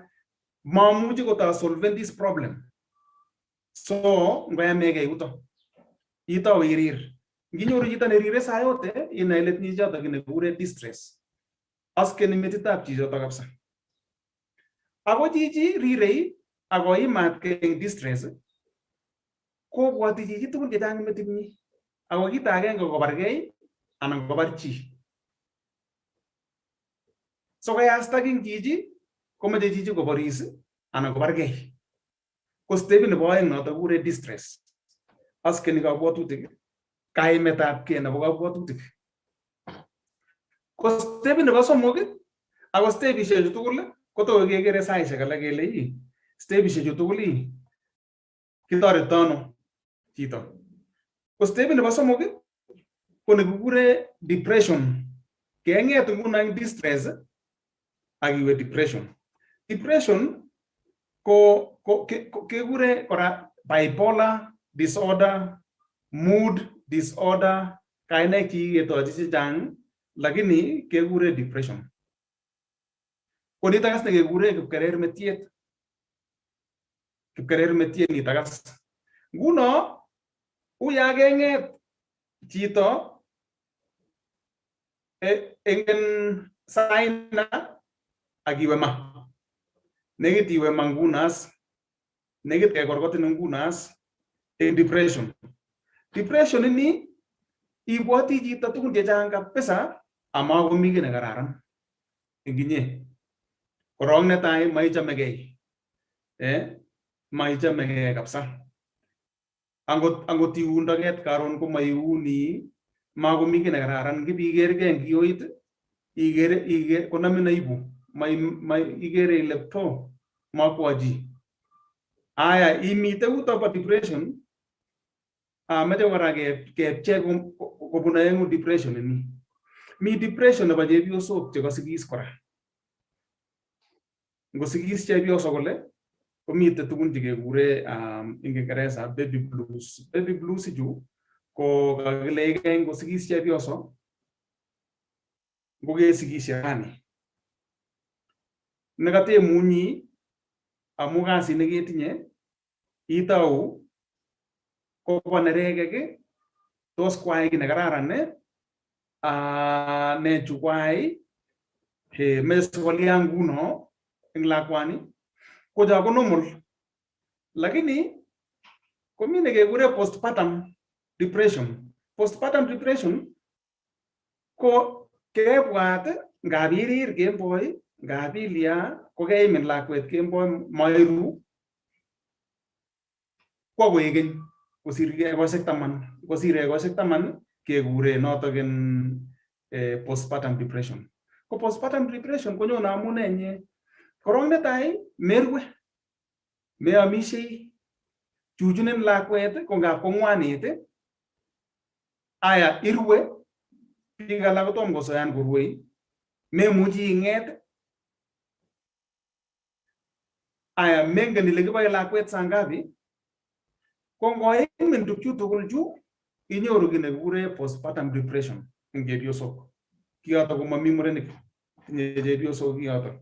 mamuchi kotasolven this problem. So ngoyamekei yuto, itou irir. Nginyoru chito nerire saa yote, inai ile tinye chichoto kiy nekikure distress. Askeni metitab chichoto kabisa. Ako chichi rirei akoimatkei eng distress, kobwoti chichi tugun chechang metinyi. Ako kito agenge kobarkei anan kobar chi. So koyasta king chichi, komoche chichi koboris anan kobarkei. Ko stepit nebo oeng noto kikure distress. Askeni kabwatutik, kaimetabkei nebo kabwatutik. Ko stepit nebo somok, ako stepishechu tugul kotor kekere saishek alak kele ii stepishechu tugul ii kitoretito ano chito. Ko stepit nebo somok ko nekikure depression. Keng'et nguno eng distress ak iwe depression. Depression ko kekure kora bipolar disorder, mood disorder, kainaik chekiketochi chechang, lakini kekure depression. Ko nitok as nekekure kipkerermetiet. Kipkerermetiet nitok as. Nguno, uya keng'et chito eng saina ak iwe ma. Nekit iwe ma nguno as, nekit kekorkotin nguno as eng depression. Depression ini ibwoti chito tugun chechang kabisa amakomi kiy nekararan eng inye. Korong netai maichamegei. Maichamegei kabisa. Angot iun toket karon ko maiuni, makomi kiy nekararan. Ngipikergei eng kioit, ikere konamin aibu. Ikere ile to makwa chi. Aya, imite yuto bo depression, ameche kora kepchei kobun aeng'u depression ini. Mi depression nebo chepyosok chekasikis kora. Ngosikis chepyoso kole, komite tugun chekekure eng Kiingereza baby blues. Baby blues ichu ko kakile ngosikis chepyoso, ngokesikishe rani. Nekatemunyi amu kasit neketinye, itou kobwa nerekek, tos kwai kiy nekararan, ne chu kwai, meche sikolia nguno eng lakwani, ko cho ko normal. Lakini komi nekekure postpartum depression. Postpartum depression ko kebwat ngap irir kemboi, ngap ilya kokeimin lakwet kemboi mairu, kwa koek keny kosir ekosiek 10, kosir ekosiek 10 kekure notok en postpartum depression. Ko postpartum depression konyone amun nenye. Korong netai merwe, meamishei, chuchunin lakwet ko ngap kongwanit. Aya irue, biik alak kotom kosoyan korue, memuchi ing'et. Aya mengen ile kiboe lakwet saa ngapi. Ko ngoimin tukchu tugul chu inyoru kiy nekikure postpartum depression eng chepyosok. Kiyoto komami murenik, tinye chepyosok kiyoto.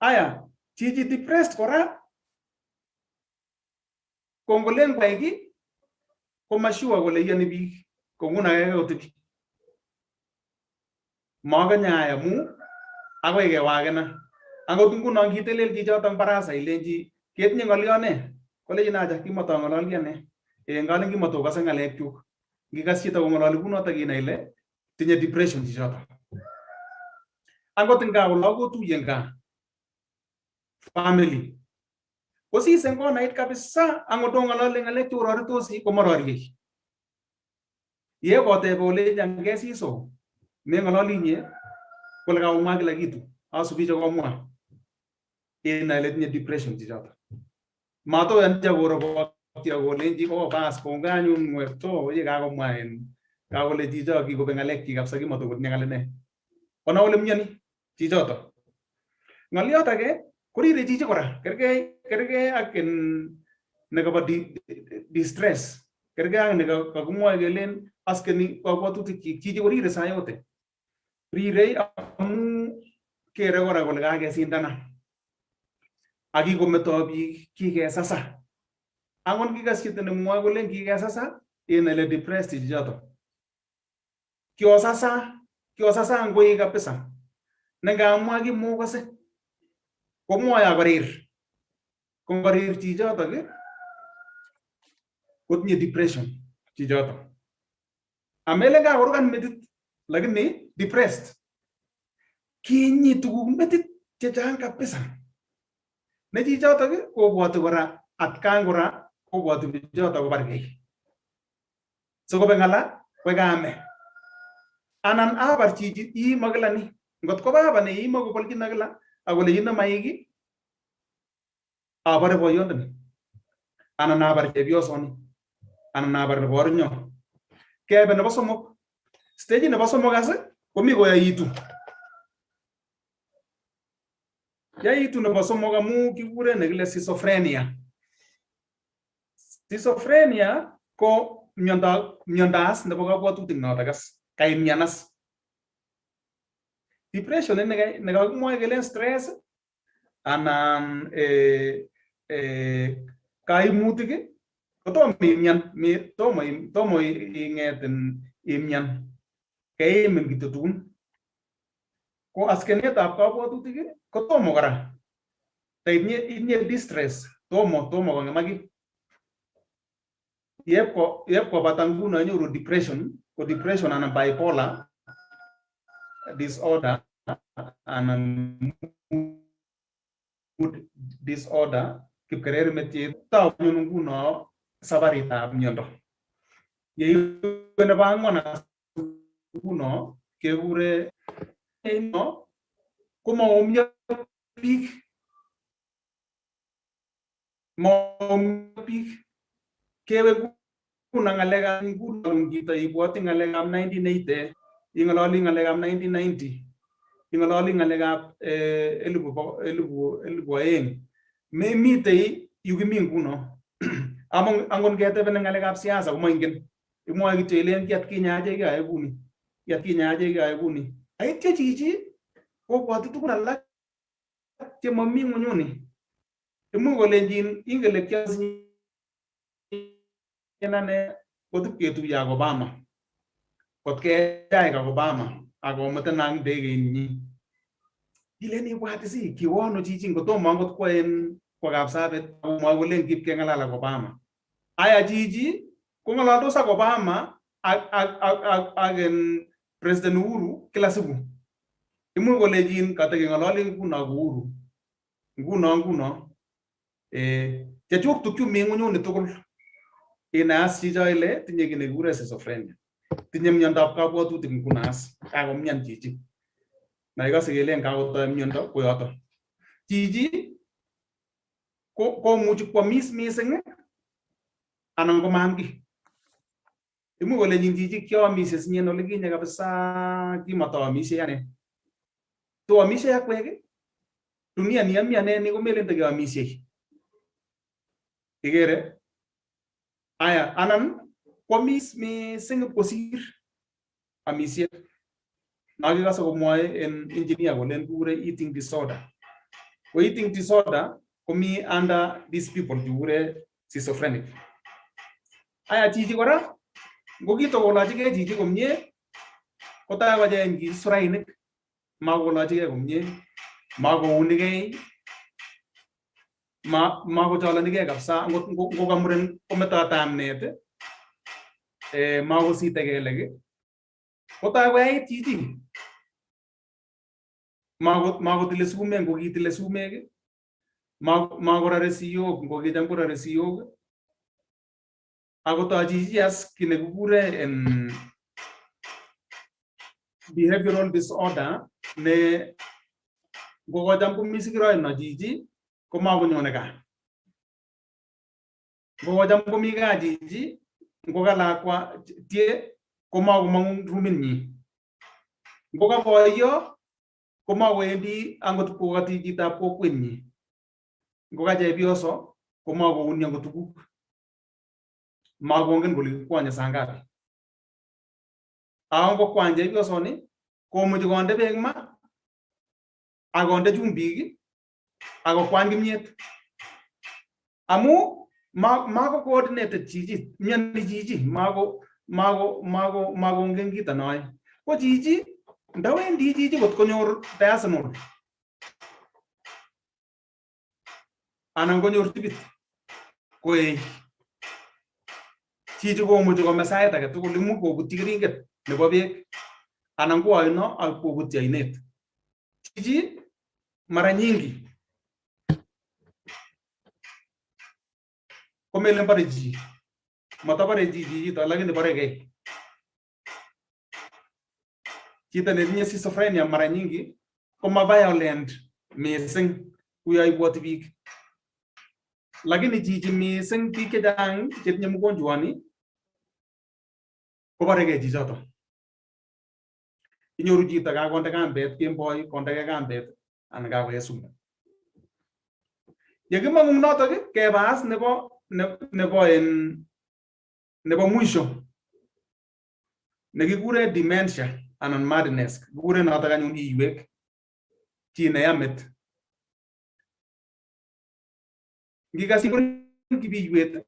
Aya, chichi depressed kora ko ngolen kwai ki komasure kole iyoni biik, ko nguno kaikai kotebi. Makonye ai amu akoi kewakena. Akot nguno ngitelel chichoto baraza ilenchi ketinye ng'olyo ne? Kolechin acha kimotong'ololi ane. Ngalen kimotokose ng'alekchuk. Ngikas chito kong'ololi kunotok inai ile tinye depression chichoto. Akot eng gaa olo kotuye eng gaa family kosise eng konait kabisa angot ong'ololi ng'alek cheororitosi komororiei. Ye kotebe olechi angesiso meng'ololi inye kole kakomwa kila kitu asubi chekomwa inai ile tinye depression chichoto. Matoyan korobokyi akolenchi oh bas kongoi anyun ngwekto ye kakomwa en kakole chicho kikobek ng'alekchik kabisa kimatokotinye ng'al ine. Konai kole mioni chichoto. Ng'oliot age korire chichi kora kerkei kerkei ak nekobo distress kerkei ak nekakimwoe kelen askeni kabwatutikchik chichi korire saa yote. Rirei amu kere kora kole kakesindana ak kikometo biik kikesasa. Angot ngikas chito nemwoe kolen kikesasa inai ile depressed chichoto. Kiosasa, kiosasa ngoi kabisa. Nengamwa kimokose komwoe akorir. Ko ngorir chichotok kotinye depression chichoto. Amelen kakorukan metit lakini depressed. Kinyi tuguk metit chechang kabisa. Ne chichotok kobwoti kora atkan kora kobwoti bichotok kobargei. Sikobek ng'ala koik kame. Anan abar chichi iimo kila ni. Ngot ko baba neiimo kobolchino kila akolechino maiki abore boyondoni anan abar chepyosoni anan abar nebo. Kebe nebo somok. Stage nebo somok as komi koyaitu. Yaitu nebo somok amu kikure nekile schizophrenia. Schizophrenia ko miondo as nebo kabwatutik notok as kaimian as. Depression nekakimwoe kelen stress anan kaimutik kotomo imian, tomo ing'et imian keimin kityo tugun. Ko askenetab kabwatutik kotomo kora. Itinye distress tomo kong'emak. Yep kobata nguno inyoru depression, ko depression anan bipolar disorder anan mood disorder kipkerer metyet tou anyun nguno sabaritab miondo. Yeiwe nebo ang'wan nguno kekure no komaumio biik, maumio biik kewe nguno ng'alekab nguno chito ibwoti ng'alekab 1980, ing'ololi ng'alekab 1990, ing'ololi ng'alekab 2000. Memitei yu kimi nguno. Angot ngetebenin ng'alekab siasa komoingen. Imwoe kityo ilen ki atkinye achek kiyoe kuni, ki atkinye achek kiyoe kuni. Aityo chichi kobwoti tugun alak chemomi ng'unyuni. Imuch kolenjin ingen ile kiasinyen ane kotip ketuiye ak Obama. Kot keyai ak Obama akomutenan ndegeinyi. Ilen ibwat isi kiwo ano chichi ngotomo angot kwo en kwo Kapsabet akomwoe kolen kipkeng'alal ak Obama. Aya chichi kong'ololdos ak Obama ak en President Uhuru kila siku. Imuch kolechin katekeng'ololi nguno ak Uhuru. Nguno. Chechuk tukchu mi ng'unyuni tugul. Inai as chicho ile tinye kiy nekikure schizophrenia. Tinye miondab kabwatutik nguno as kakomian chichi. Naikose kelen kakotoi miondo koyoto. Chichi komuchi kwamis mising anan komaam kiy. Imuch kolechin chichi kiomisie sinyen olikinye kabisa kimatoomisiei ane. Toomisiei akwek dunia ni ami ane ni komelen tokeomisiei. Ikere? Aya, anan kwamis mising kosir amisiet. Nokikose komwoe en engineer kolen kikure eating disorder. Ko eating disorder komi under these people chekikure schizophrenic. Aya, chichi kora ngokitokolochigei chichi komie kotai kocheng chichi surainik, makolochigei komie, makounigei, makocholonikei kabisa, ngo ka muren kometoi tamnet, makosite kelek, kotai koyait chichi. Makotile sumek ngokitile sumek, makorore siyok ngokicham korore siyok, akotoi chichi as kiy nekikure behavioral disorder ne ngokocham komi sikiroino chichi komakonyone gaa. Ngokocham komi gaa chichi ngoka lakwa tie komakomong'u ruminyi. Ngoka boiyo komakowendi angot kokoti chitab kokwenyi. Ngoka chepyoso komakouni angot tuguk. Makongen kole kikwonye saa ngapi. Ako ngokwany chepyosoni komuchi konde beek ma akonde chumbik akokwany kimyet. Amu mako coordinated chichi, mioni chichi, makongen kito noe. Ko chichi, ndawendi chichi kot konyor diasenol anan konyor tibit koei. Chichi komuchi kome sait age tugul, imuch kobutyi keringet nebo beek anan ko oino ak kobutyi oinet. Chichi mara nyingi komelen bore chi, matobore chi chichito lakini borekei. Chito netinye schizophrenia mara nyingi koma violent mising kuyo ibwoti biik. Lakini chichi mising biik chechang chetinye mugonjwani koborekei chichoto. Inyoru chito kakonde kambet kemboi, kondeke kambet anan kakoye sumu. Yekimong'u notok kebaas nebo mwisho nekikure dementia anan madness. Kikure notok anyun iywek, chi neya met. Ngikas kibiywet,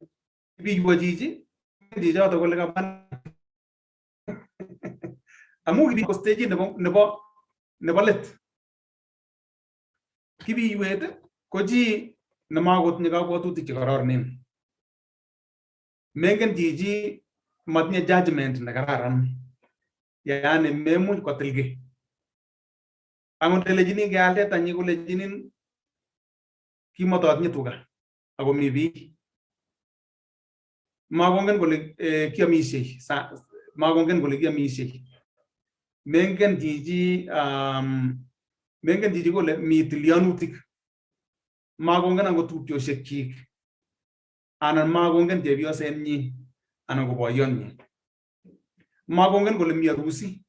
kibiywo chichi, chichoto kole kaban. Amu kibi ko stage nebo let. Kibiywet ko chi nemakotinye kabwatutik chekororonen. Mengen chichi matinye judgment nekararan. Yaani memuch kotil kiy. Angot telechini keal tetanyi kolechinin kimototinye tuga akomi biik. Makongen kole kiamisiei, makongen kole kiamisiei. Mengen chichi kole mi tilyanutik. Makongen angot tupchosiekyik anan makongen chepyosenyi anan ko boyonyi. Makongen kole mi arusi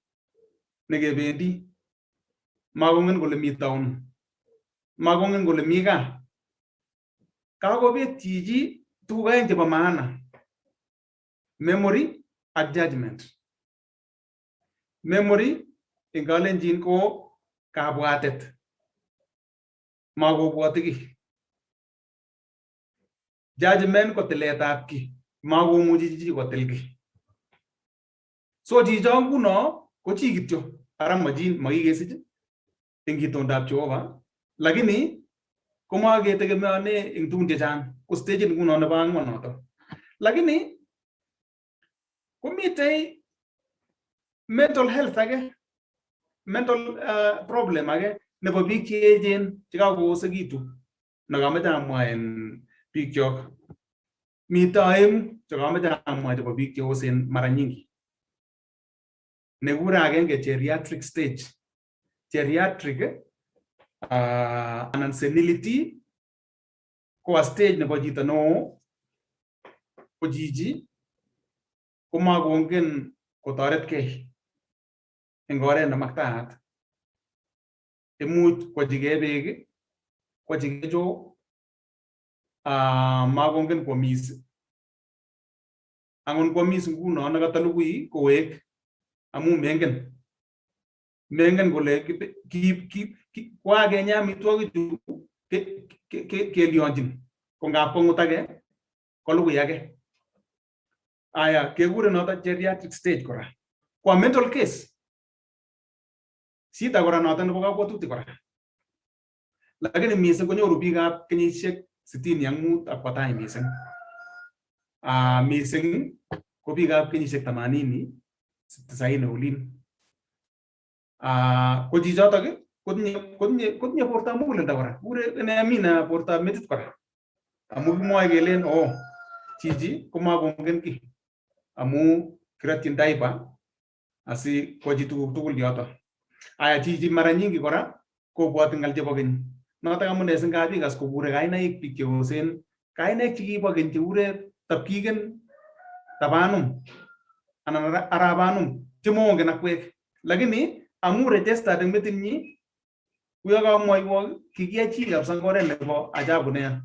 nekebendi. Makongen kole mi town. Makongen kole mi gaa. Kakobet chichi tuguk aeng chebo maana. Memory ak judgment. Memory eng kalenjin ko kabwatet. Makobwoti kiy. Judgment ko tiletab kiy. Makomuchi chichi kotil kiy. So chicho nguno ko chi kityo. Ara makikesich eng itondab Jehova. Lakini komaketegemeane eng tugun chechang. Ko stage nguno nebo ang'wan noto. Lakini komitei mental health age, mental problem age nebo biik cheechen chekakoosekitu nekameche amwa en biikyok. Mite aeng'u chekameche amwa chebo biik cheosen mara nyingi. Nekure agenge geriatric stage. Geriatric anan senility ko a stage nebo chito neo, ko chichi komakongen kotoretkei eng oret nemaktaat. Imuch kwachigei beek, kwachigei choo, makongen kwomis. Angot kwomis nguno nekatalugui kowek amu mengen. Mengen kole kwakenye amitwogichu kelyonchin, ko ngap kong'ut age kolugui age. Aya, kekure noto geriatric stage kora. Ko a mental case. Sita kora noto nebo kabwatutik kora. Lakini mising konyoru biikab kenyisiek 65 ak kwo tai mising. Mising ko biikab kenyisiek 80, 90 olin. Ko chichotok kotinye bortab muguleldo kora. Kure ine mina bortab metit kora. Amu kimwoe kelen oh, chichi komakongen kiy amu kirotyin diaper asi kwochi tuguk tugul yoto. Aya, chichi mara nyingi kora kobwoti ng'al chebo keny. Notok amune singap ikas kokure kainaik biik cheosen, kainaik chekibo keny chekure Tapkigen, Tabanum anan Arabanum chemongen akwek. Lakini amu registered eng metinyi, kuyo kamwoiwok kikiyai chi kabisa eng oret nebo ajabu nea.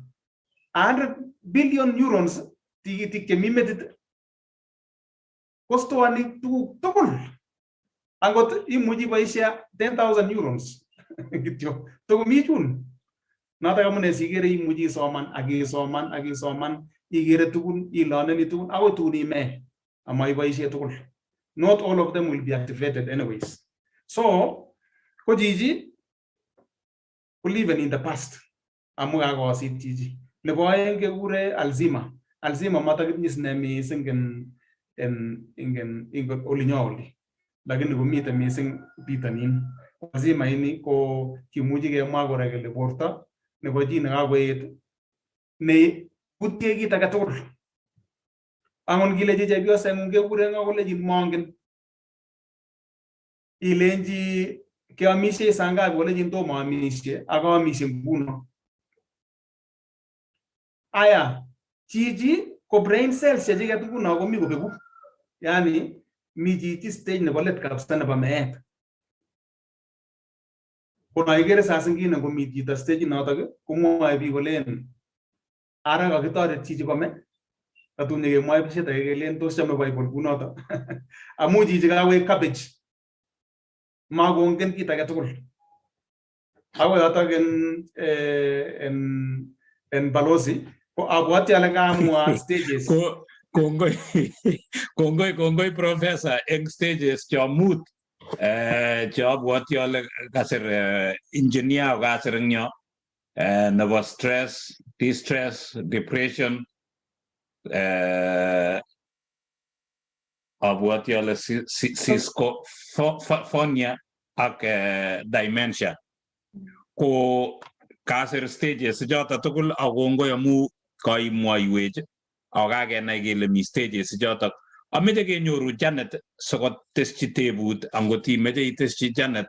100 billion neurons tigitik chemi metit kostoani tuguk tugul. Angot imuchi iboisie 10,000 neurons kityo tokomi chun. Notok amune sikere imuchi isoman ak isoman ak isoman, ikere tugun, iloneni tugun akoi tun ime ama iboisie tugul. Not all of them will be activated anyways. So ko chichi ko living in the past amu kakosit chichi. Nebo aeng kekure Alzheimer. Alzheimer matakitinye sine mising en ingen olinyo oli, lakini komite mising bitonin. Alzheimer ini ko kimuchi kemwa kora kele borto nebo chi nekakoet ne utie kit age tugul. Angot kilechi chepyoseng'ung kekure ng'o kolechin mongen. Ilenchi keamisie saa ngapi kolechin tomo amisie ak aamisie nguno. Aya, chichi ko brain cells chechiket nguno komi kobeku. Yani mi chichi stage nebo let kabisa nebo meet. Kono ikere saa zingine komi chito stage notok komwoe biik kolen ara kakitoret chichi kome tatun nyekemwoe besiet age kelen tos chome Bible kunoto amu chichi kakoek cabbage makongen kit age tugul. Akoi yotok en balozi ko abwati ale kaamwa stages. Kongoi kongoi kongoi professor eng stages cho mut che abwati ale kasir engineer kasir eng yo nebo stress, distress, depression, abwati ale schizophrenia ak dementia. Ko kasir stages choto tugul ak kongoi amu kaimwoiwech ak kakenai kele mi stages chotok. Ameche kenyoru Janet sikoteschi tebut angot imeche iteschi Janet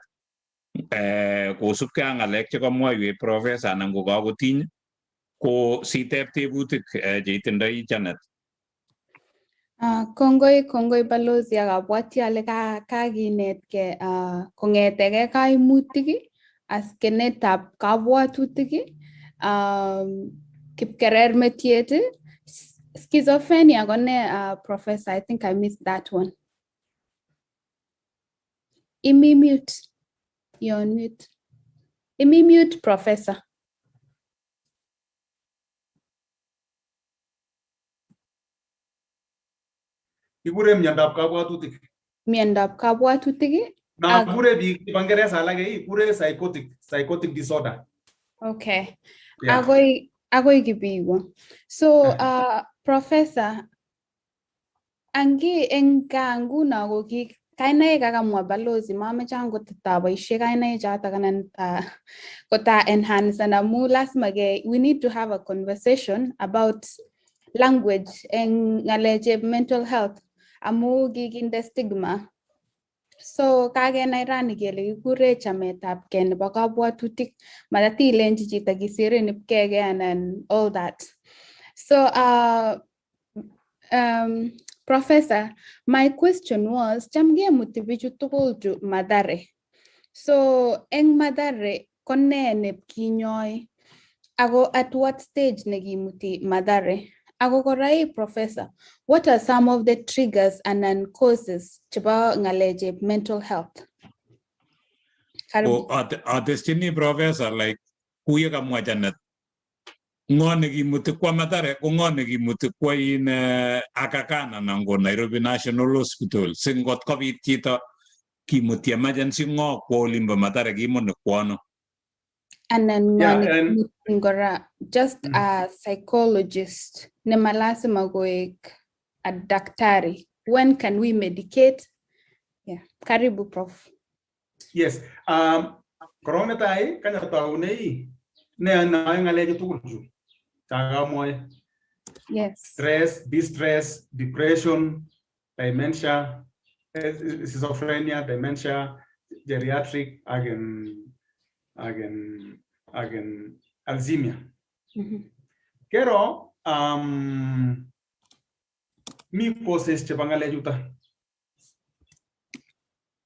kosubkei ak ng'alek chekamwoiwech professor anan ko kakotiny ko siteb tebutik cheitindoi Janet. Kongoi kongoi balozi ak abwati ale kakinetkei kong'etegei kaimutik askenetab kabwatutik, kipkerermetiet, schizophrenia ko ne, professor? I think I missed that one. Imi mute. You're on mute. Imi mute, professor. Kikure miondab kabwatutik. Miondab kabwatutik. Na kure biik chebo Ngeresa alake kure psychotic disorder. Okay. Yeah. Agoi kipigo. So professor, angi eng gaa nguno ko ki kainaik akamwa balozi mameche angot taboisie kainaik chotok anan kota enhance amu lazima ke we need to have a conversation about language eng ng'alechep mental health amu kikinde stigma. So kakenai rani kele kikure chametabgei nebo kabwatutik, matatilenchi chito kisirin ipkeke anan all that. So Professor, my question was, cham kemuti bichu tugul chu Mathare. So eng Mathare ko nee nepkinyoi ako at what stage nekimuti Mathare? Ako kora ii Professor, what are some of the triggers anan causes chebo ng'alechep mental health? Karibu. Ko ateschini Professor, like kuye kamwa Janet, ng'o nekimuti kwa Mathare ko ng'o nekimuti kwa in Aga Khan anan ko Nairobi National Hospital, si ngot kobit chito kimuti emergency, ng'o kwo olimbo Mathare, kimut kwo ano? Anan ng'o nekimutin kora, just a psychologist nema lazima koek a daktari. When can we medicate? Yeah, karibu, Prof. Yes. Korong netai kany ataune ne nae ng'alechu tugul chu chakamwoe. Stress, distress, depression, dementia, schizophrenia, dementia, geriatric, ak Alzheimer. Kero mi causes chebo ng'alechuto.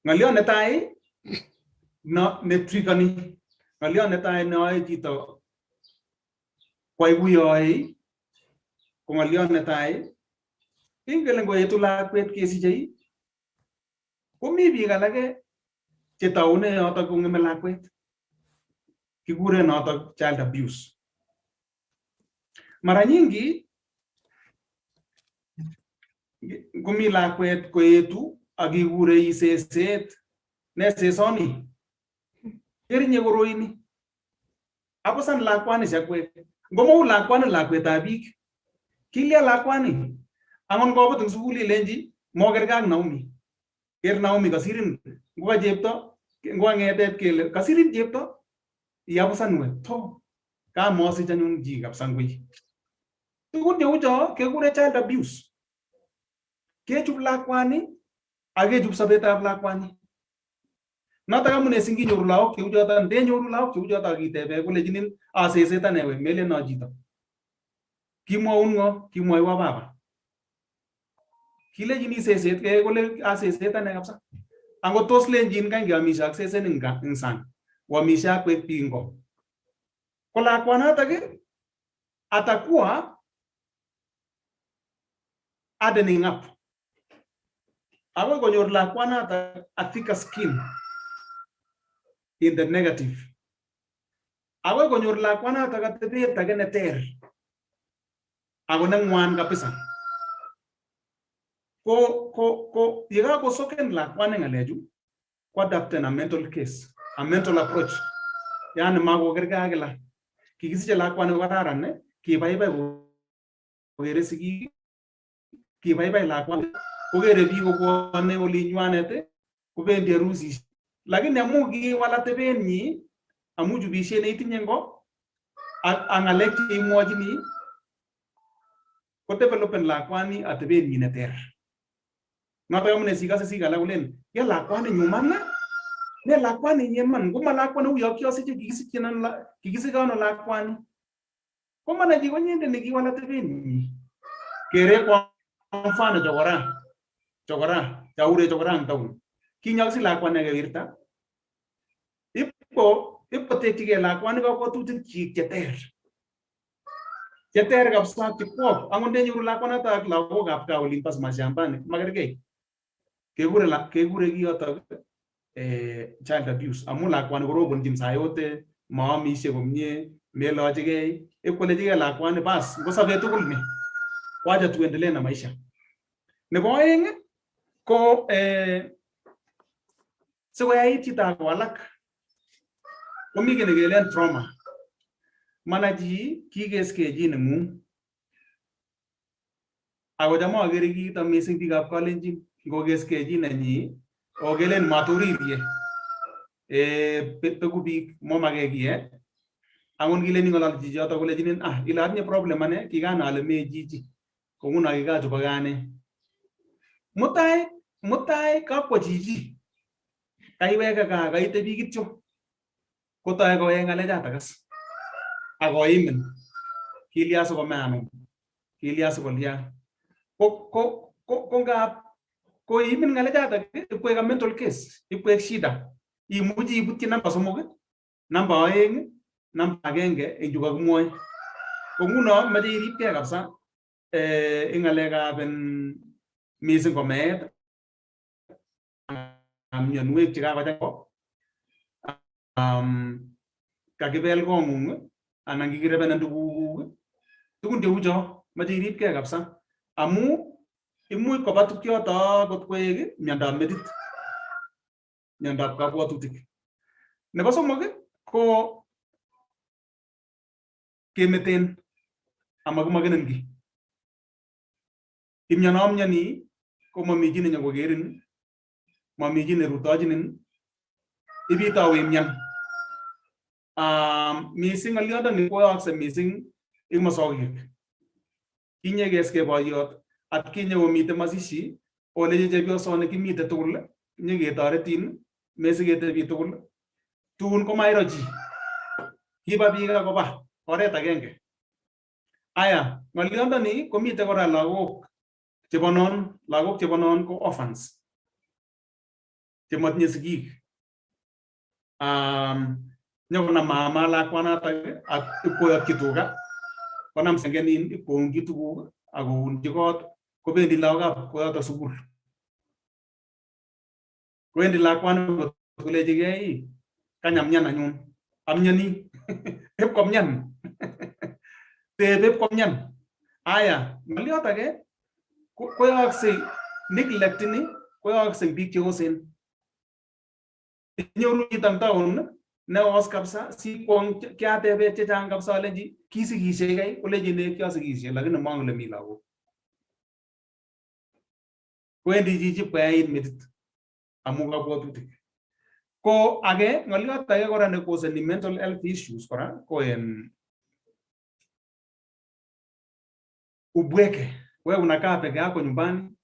Ng'oliot netai no netrigani, ng'oliot netai neyoe chito kwai kuyoe ko ng'oliot netai, ingele ngoetu lakwet kesichei komi biik alake chetoune yotok kong'eme lakwet. Kikure notok child abuse. Mara nyingi komi lakwet koetu ak ikure seset, ne sesoni kerinye koroini akosan lakwani shakwek ngomou lakwani lakwetab biik kilya lakwani angot ngobut eng sukul ilenji mokerkei ak Naomi, ker Naomi kasirin, ngoka chepto ngoka ng'etet kele kasirin chepto iabusan we to kamosich anyun chi kabisa ngwei. Tugun cheu cho kekure child abuse. Kechup lakwani ak kechup sobetab lakwani. Notok amune singinyoru lagok cheu choton, ndenyoru lagok cheu choton akitebe kolechinin aseset ane we melen no chito. Kimwoun ng'o? Kimwoiwo baba. Kilechini seset kole aseset ane kabisa. Angot tos lenjin kany keamishe ak seset eng sang, oamishe ak kwek biik ngo. Ko lakwanotok atakuwa hardening up. Akoi konyor lakwanotok a thicker skin in the negative. Akoi konyor lakwanotok atebet age neter ako neng'wan kabisa. Ko yekakosoken lakwani ng'alechu koadapten a mental case, a mental approach. Yani makokerkei ak kila. Kikisiche lakwani kokararan, kibaibai kokere sigik, kibaibai lakwani kokere biik kobwone olinywanet, kobendi harusishek. Lakini amu kiwal atebenyi, amu chubisiet neitinye ngo ak ng'alek cheimwochini, kodevelopen lakwani atebenyi neter. Notok amune sikose sigik alak kolen, ya lakwani nyuman, ne lakwani inye man, ngoma lakwani uyo kiosiche kikisiche ano lakwani. Komana chi konyendet nekiwal atebenyi. Kere kwa mfano chokora, chokora, chaure chokora eng town. Kinyokisi lakwani akewirta. Ipkotekchigei lakwani kabwatutik chik cheter. Cheter kabisa chekwok. Angot ndenyoru lakwanoto ak lagokab gaa olin bo mashambani makerkei. Kekure kiyotok child abuse amu lakwani korobonchin sayote, maamishe komie, melochigei, ipkolechigei lakwani bas ngo sobet tugul ni. Wacha tuendelee na maisha. Nebo oeng ko sikoyait chito akowalak komi kiy nekelen trauma. Mana chi kikeskei chi neng'ung. Ako cham akere kiito mising biikab Kalenjin ngokeskei chi nenyi okelen matoririe beku biik momake kiy. Angot kilen ing'ololchi chichoto kolechinin ah ile atinye problem ane kikanai ale me chichi ko nguno kikachoboke ane. Mutai kakwo chichi Kaiweke gaa kaitebi kityo kotoe koyai ng'alechatak as akoimin kilya sikome anum kilya sikolya ko ngap koimin ng'alechatak ipkoek a mental case, ipkoek shida. Imuchi ibutyi namba 3, namba 2, namba 1 eng chu kakimwoe. Ko nguno mache iripkei kabisa eng ng'alekab mising ko meet, mionwek chekakochang'a, kakibel kong'ung anan kikirebenin tugukuk, tugun cheu cho mache iripkei kabisa amu imuch koba tukyoto kot koek miondab metit, miondab kabwatutik. Nebo somok ko kemeten amakimokenen kiy. Imyonomioni komomi chi nenyokokerin, momi chi nerutochinin, ibitou imyan. Mising ng'olyondoni koyookse mising eng mosokik. Kinye keske boyot atkinye komite mazishi olechi chepyosoni kimite tugul nyeketoretin mesiketebi tugul tun komairo chi. Kiba biik ak koba oret agenge. Aya, ng'olyondoni komite kora lagok chebo non, lagok chebo non ko orphans chemotinye sigik. Nyokonam mama lakwanatak ak ipkoyotyi tuga, konam sengenin ipkounji tuguk ak kounji kot, kobendi lagokab koyotok sukul. Kowendi lakwani kolechigei kany amyan anyun, amyoni ipkomyan tebe ipkomyan. Aya, ng'olyot age koyookse neglect ini koyookse biik cheosen. Inyoru chito eng town neos kabisa sikwong kiatebe chechang kabisa alenji kisikishe kai kolechin ee kiasikishe lakini mongen ole mi lagok. Kowendi chichi koyait metit amu kabwatutik. Ko age ng'olyot age kora nekoseni mental health issues kora ko en ubweke. Wewe unakaa peke yako nyumbani,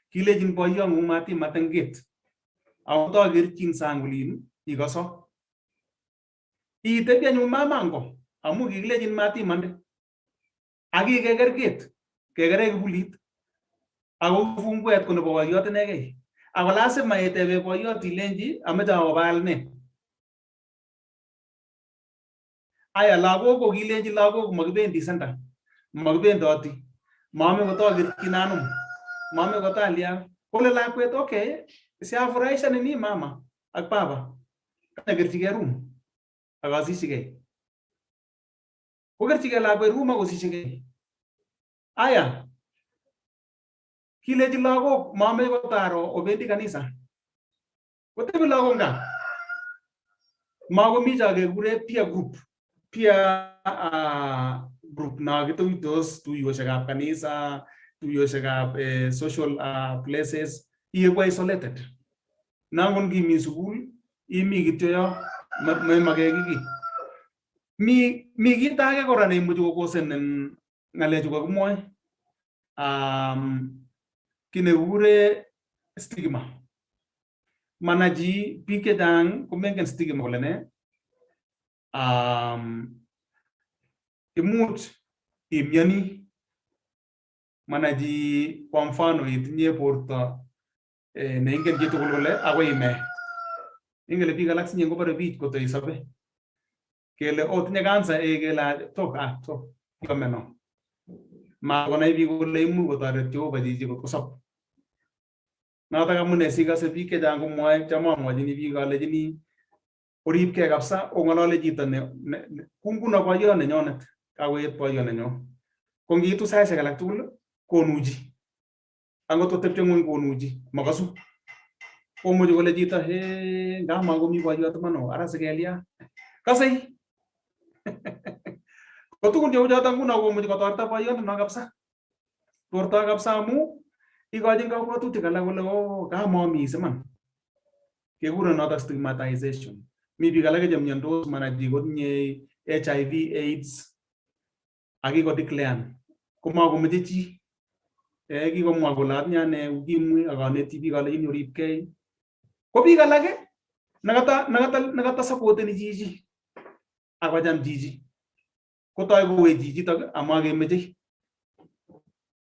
kilechin boyong'ung matimaten gate. Ako tokerchin sang olin ikoso. Itebi anyun mamango amu kikilechin matimande. Ak ikeker gate, kekere kibulit. Ako funguet ko nebo boyot inegei. Ako lazima itebe boyot ilenji ameche awo baal ne. Aya, lagok ko kilenji lagok makibendi senta, makibendoti, maame kotokerchin anum, maame kotalia. Kole lakwet okay, siafurahisha nini mama ak baba. Kakerchigei room ak asishigei. Kokerchigei lakwet room ak kosishigei. Aya, kilechi lagok maame kotaro obendi kanisa. Kotebi lagok nga. Makomi cho kekure peer group. Peer group na kituitos tuiyoshekab kanisa, tuiyoshekab social places, ieku isolated. Nangon kimi sukul, imi kityo yo, memake kiy. Mi kit age kora neimuchi kokosen ng'alechu kakimwoe. Kiy nekikure stigma. Mana chi biik chechang komengen stigma kole ne. Imuch imyoni mana chi kwa mfano itinye borto neingen chitugul kole akoi ime. Ingen kole biik alak sinye ngobore biich koto isobe. Kele otinye cancer kele to to kiome no. Makonai biik kole imuch kotoret Jehova chichi kot kosob. Notok amune sikose biik chechang komwoe cham amwochini biik alechini oripkei kabisa ong'olole chito ne kunguno boyot nenyonet kakoet boyot nenyo. Ko ngiitu saishek alak tugul konuchi. Angot kotepche ng'weny konuchi, makasu. Komuchi kole chito he ngamakomi boyot iman oo, ara sikelya. Kasei. Ko tugun cheu choto nguno komuchi kotorta boyondono kabisa. Torto kabisa amu ikochin kabwatutik alak kole oo kamamis iman. Kekure notok stigmatization. Mi biik alake chemyondos mana chi kotinye HIV AIDS ak kikodeclare komakomeche chi. Kikomwa kole atinye ane ukimwi ak aneti biik alechini oripkei. Ko biik alak Nakata supporteni chichi akocham chichi kotoi kowech chichitok amakemechei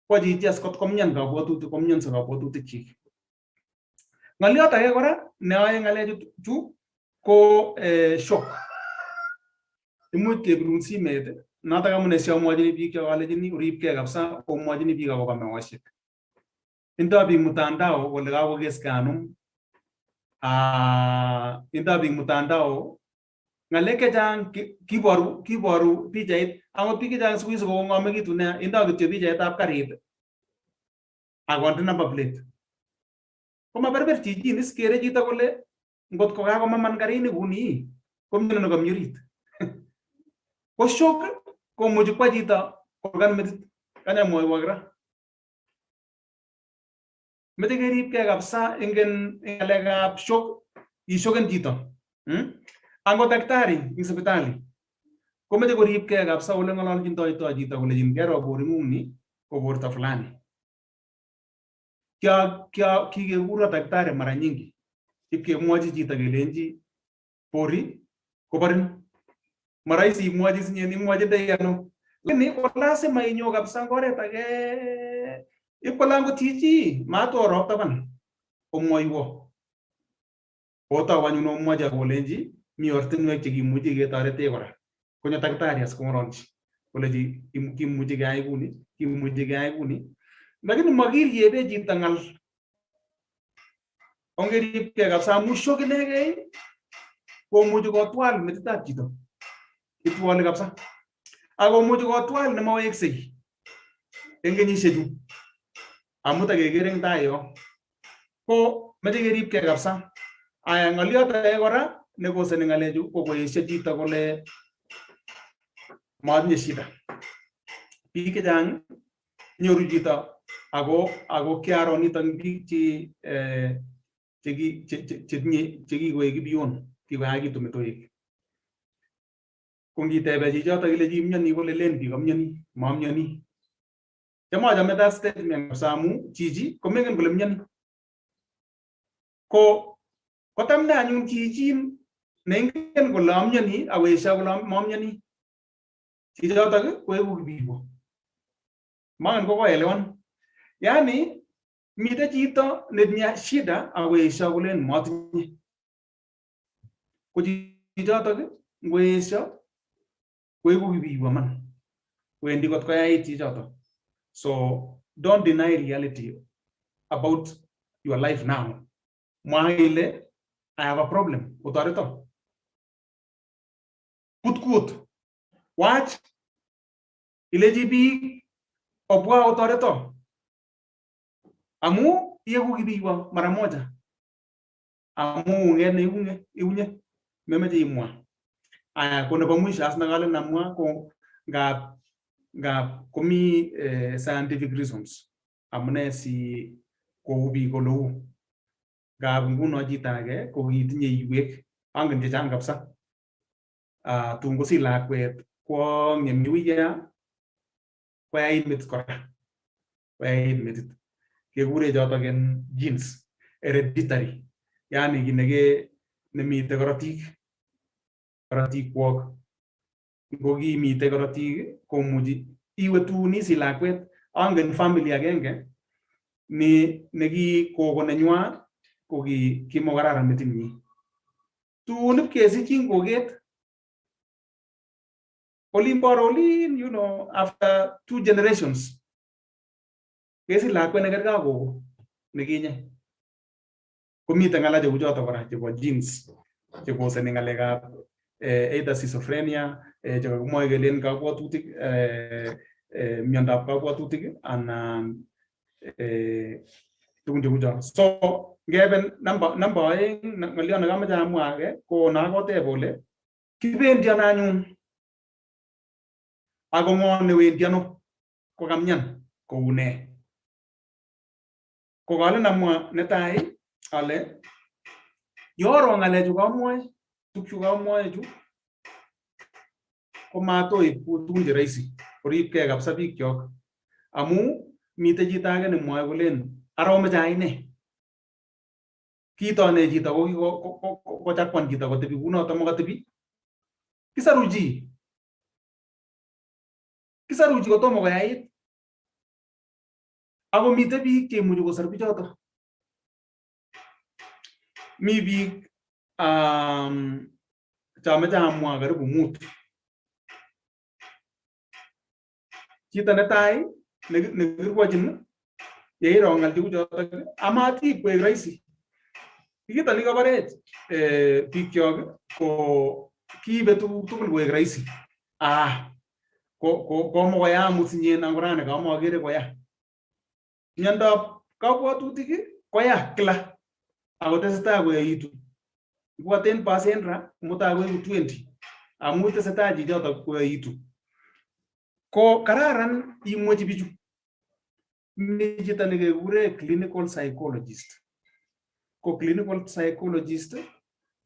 kwa chichi as kot komyan kabwatutik komyanso kabwatutik chik. Ng'oliot age kora neyoe ng'alechu chu ko shock. Imuch kebirun simet notok amune si amwachini biik chok alechini oripkei kabisa omwachini biik akobo meoshek. Indoi biik mtandao kole kakokeskei anum. Indoi biik mtandao ng'alek chechang kiboru pichait akot biik chechang siku hizi kokong'omekitu nea indoi kityo pichaitab karit akonde number plate. Komaberber chichin is kere chito kole ngot ko kakomaman karini kuni komiono nekomi orit. Ko shock komuchi kwa chito kokan metit kanya mwoiwok ra. Meche keripkei kabisa ingen ng'alekab shock ishoken chito. Angot daktari eng sipitali komeche koripkei kabisa ole ng'ololchindoitoi chito kolechin kero boring'ung ni ko borto fulani. Kikekuro daktari mara nyingi ipkemwochi chito kelenji bori koborin. Marahisi imwochi sinye imwochindoi ano. Lakini ko lazima inyo kabisa eng oret age ipkola angot chichi matorop taban omwoiwo. Kotou anyun omwochi akolenji mi ortinwek chekimuchi ketoretech kora. Konyo daktari as kong'ololchi kolechi kimuchi keyai kuni, kimuchi keyai kuni. Lakini makiryebe chito ng'al. Ongeripkei kabisa amu shock inegei komuchi kotwal metitab chito. Itwoli kabisa. Akomuchi kotwal nemaweksei eng kenyishechu. Amu takeker eng tai yo. Ko meche keripkei kabisa. Aya ng'oliot age kora nekoseni ng'alechu ko koesio chito kole matinye shida. Biik chechang nyoru chito ako kiaro nitok biik chetinye chekikoek kibion kikoyakitu metoek. Ko ngitebe chichotok ilechi imioni kole len biik amioni maamioni. Chamachame that statement kabisa amu chichi komengen kole mioni. Ko kotam ne anyun chichin neingen kole amioni akoesio kole maamioni. Chichotok koeku kibibo. Mangen kokoelewan. Yani mite chito netinye shida akoesio kolen matinye. Ko chichotok ngoesio koeku kibibo man. Wendi kot koyait chichotok. So don't deny reality about your life now. Mwa ile I have a problem. Otoreto. Kutkut. Wach. Ilechi biik obwa otoreto. Amu ieku kibiwa mara moja. Amu unget ne iunye memeche imwa. Aya ko nebo mwisho as nakalen amwa ko ngap komi scientific reasons amune si kou biik oleu. Ngap nguno chito age ko kitinye iywek angen chechang kabisa. Tun kosich lakwet kwo ngemi uya koyait metit kora. Koyait metit. Kekure chotok en genes hereditary. Yani kiy neke nemite korotik. Korotikwok. Ngokimite korotik komuchi iwe tun isich lakwet. Angen family agenge ni neki kogo nenywa ko kimokararan metinyi. Tun ipkesichin koket olin bor olin, you know, after 2 generations kesich lakwet nekerkei ak kogo nekinye. Komiten ng'alek cheu chotok kora chebo genes chekoseni ng'alekab either schizophrenia chekakimwoe kelen kabwatutik miondab kabwatutik anan tugun cheu chon. So ngebe namba oeng ng'oliot nekamoche amwa age ko nakoteb ole kibendi ano anyun ako ng'o newendi ano kokamyan kou nee. Ko kalen amwa netai ale yoro ng'alechu kamwoe tukchu kamwoe chu komatoib tugun che rahisi oripkei kabisa biikyok amu mite chito age nemwoe kolen ara omoche ai nee. Kitone chito ko kochakwan chito kotebi kunoto mokotebi. Kisaru chi. Kisaru chi kotomo koyait. Ako mitei biik cheimuchi kosar bichoto. Mi biik chomoche amwa karibu mut. Chito netai nekirwochin yeiro ngal tuguchotok amatib koek rahisi. Kito nikabarech bikyok ko kiibe tuguk tugul koek rahisi. Ah, komokoya amut sinyen angorani kamokere koya. Miondab kabwatutik koya kila akotesetai koyaitu. Ibwa 10% ra mutai koeku 20 amu tesetai chichotok koyaitu. Ko kararan imwechi bichu. Mi chito nekekure clinical psychologist. Ko clinical psychologist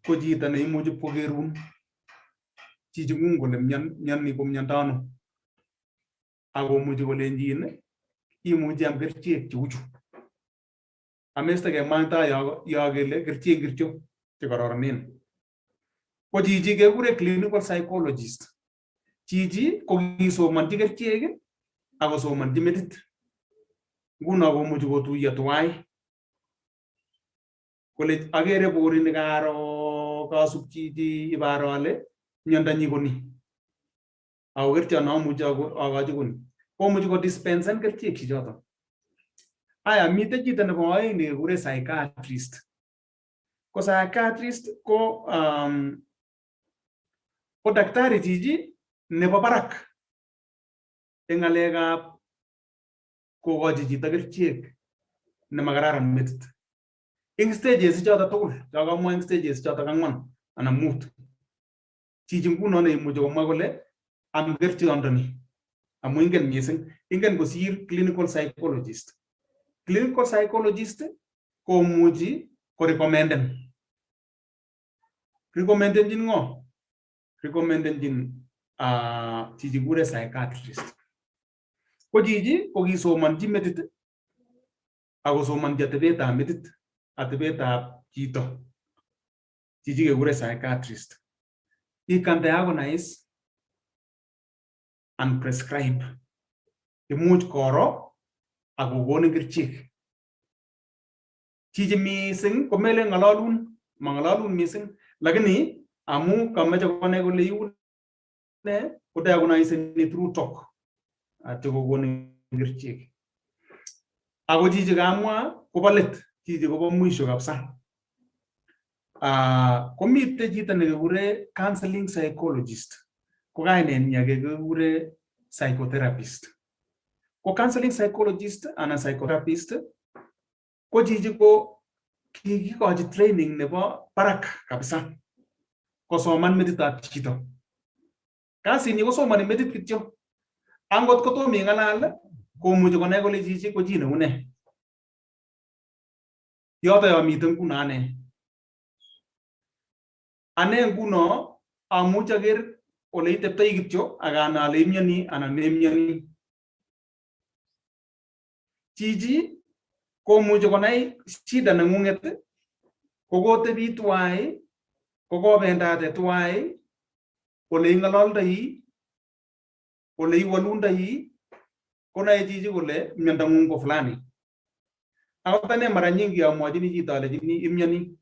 ko chito neimuchi kokerun chiching'ung kole mioni ko miondo ano. Akomuchi kolenjin imuchi am kerichek cheuchu. Ameste kemwa eng tai yo kele kerichek ngircho chekororonen. Ko chichi kekure clinical psychologist. Chichi ko kisomonchi kerichek akosomonchi metit. Nguno komuchi kotuiyo tuwai. Kole akere borini karo kasup chichi ibaro ale miondonyi ko ni. Ako kerichot nomuchi akochi ko ni. Komuchi kodispensen kerichek chichoton. Aya, mitei chito nebo oeng nekekure psychiatrist. Ko psychiatrist ko daktari chichi nebo barak eng ng'alekab kokochi chito kerichek nemakararan metit. Eng stages choto tugul chokamwa, eng stages chotok ang'wan anan mut. Chichi nguno neimuchi komwa kole am kerichondoni amu ingen mising, ingen kosir clinical psychologist. Clinical psychologist komuchi korecommenden. Recommendenchin ng'o? Recommendenchin chichi kikure psychiatrist. Ko chichi ko kisomonchi metit akosomonchi atebetab metit, atebetab chito. Chichi kekure psychiatrist. He can diagnose and prescribe. Imuch koro ak kokonin kerichek. Chichi mising komelen ng'ololun, mang'ololun mising, lakini amu kameche konai kole iu ne, kodiagnoseni through talk atyo kokonin kerichek. Ako chichi kamwa kobo let, chichi kobo mwisho kabisa. Komite chito nekekure counseling psychologist, ko kainenyi age kekure psychotherapist. Ko counseling psychologist anan psychotherapist ko chichi ko kikikochi training nebo barak kabisa kosoman metitab chito. Kasinyi kosomoni metit kityo. Angot kotom ing'alal komuchi konai kole chichi ko chi neu nee. Yoto yo miten nguno ane. Ane nguno amuchi aker ole iteptoi kityo ak anai ale imioni anan memioni. Chichi komuchi konai shida neng'ung'et, kokotebi tuwai, kokobendate tuwai, ole ing'ololdoi, ole iwolundoi, konae chichi kole miondong'ung ko fulani. Akot ane mara nyingi amwachini chito alechini imioni.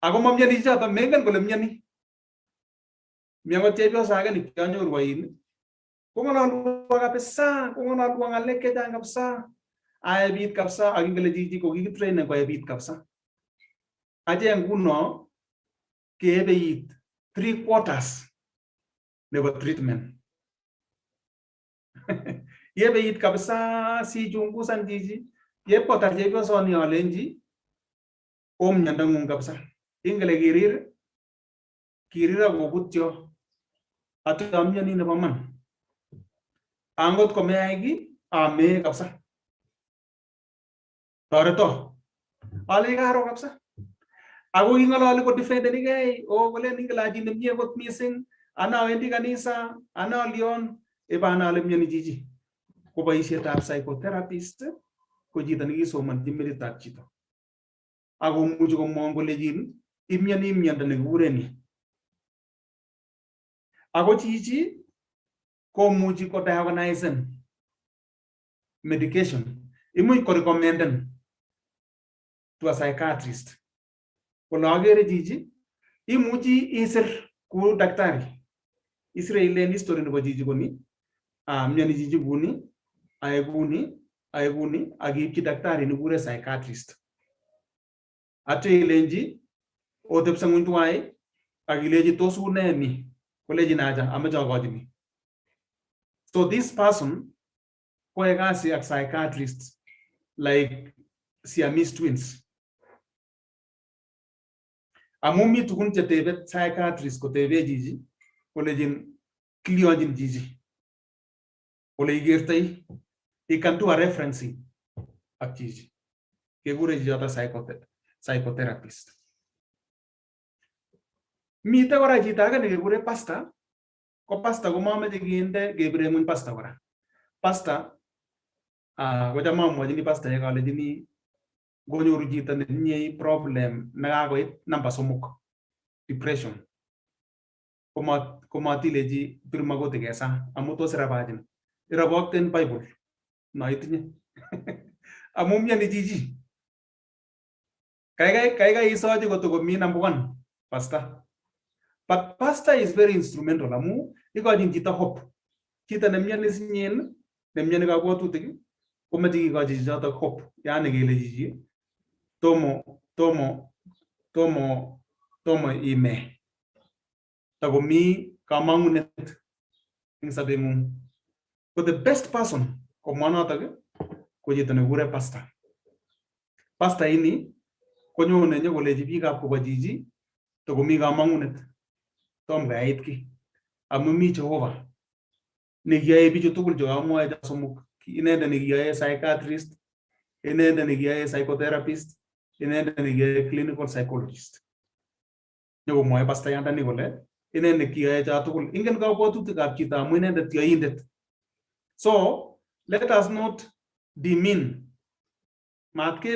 Ako mamioni chichoto, mengen kole mioni. Mi akot chepyoso age nekianyoru ain, kong'ololwo kabisa, kong'ololwo ng'alek chechang kabisa. Aebit kabisa, ak ingele chichi ko kikitrainen koebit kabisa. Achek nguno keebeit 3/4 nebo treatment. Yebeit kabisa sichungusan chichi, yepkotar chepyosoni alenji oo miondong'ung kabisa. Ingele kirir, kirir ak kobutyo. Atyo amioni nebo man. Angot komeyai kiy, amee kabisa. Toreto. Alechi karo kabisa. Ako king'ololi kodefendenikei, o kolen ingen achi nemie kot mising, ana awendi kanisa, ana alion, ibanai ale mioni chichi. Ko boisietab psychotherapist ko chito nekisomonchi metitab chito. Akomuchi komwoun kolechin imioni miondo nekikuren ni. Ako chichi komuchi kodiagnisen medication. Imuch korecommenden to a psychiatrist. Kole akere chichi, imuchi isir kou daktari. Isire ilen history nebo chichi koni, mioni chichi kuni, ae kuni, ae kuni, ak iipchi daktari nekikure psychiatrist. Atyo ilenchi otepse ng'weny tuwai ak ilechi tos une ni, kolechin acha amoche akochi ni. So this person koyae kasi ak psychiatrist like Siamese twins. Amu mi tugun chetebe psychiatrist kotebe chichi kolechin kilyonchin chichi ole ikertoi. He can do a referencing ak chichi. Kekure chichoto psychotherapist. Mite kora chito age nekekure pastor. Ko pastor komamoche kinde kebire ng'weny pastor kora. Pastor kocham amwochini pastoek alechini ngonyoru chito netinye problem nekakoit namba 3 depression komatilechi bir magoti kesa amu tos irabachin irobokten Bible no itinye amu mioni chichi. Kaikai kaikai isochi kotokomi number 1 pastor. But pastor is very instrumental amu ikochin chito hope. Chito nemioni sinyen, nemioni kabwatutik komoche kikochi chichotok hope. Yani kele chichi tomo tomo tomo tomo ime. Takomi kamang'unet eng sobeng'ung. Ko the best person komwa notok ko chito nekikure pastor. Pastor ini konyone nyokolechi biikab koba chichi tokomi kamang'unet. Tom kayait kiy. Amu mi Jehova nekiyoe bichu tugul chekamwoe cho somok. Inendet nekiyoe psychiatrist, inendet nekiyoe psychotherapist, inendet nekiyoe clinical psychologist. Nyokomwoe pastoyandani kole inendet kiyoe cho tugul. Ingen kabwatutikab chito amu inendet yoindet. So let us not demean. Matke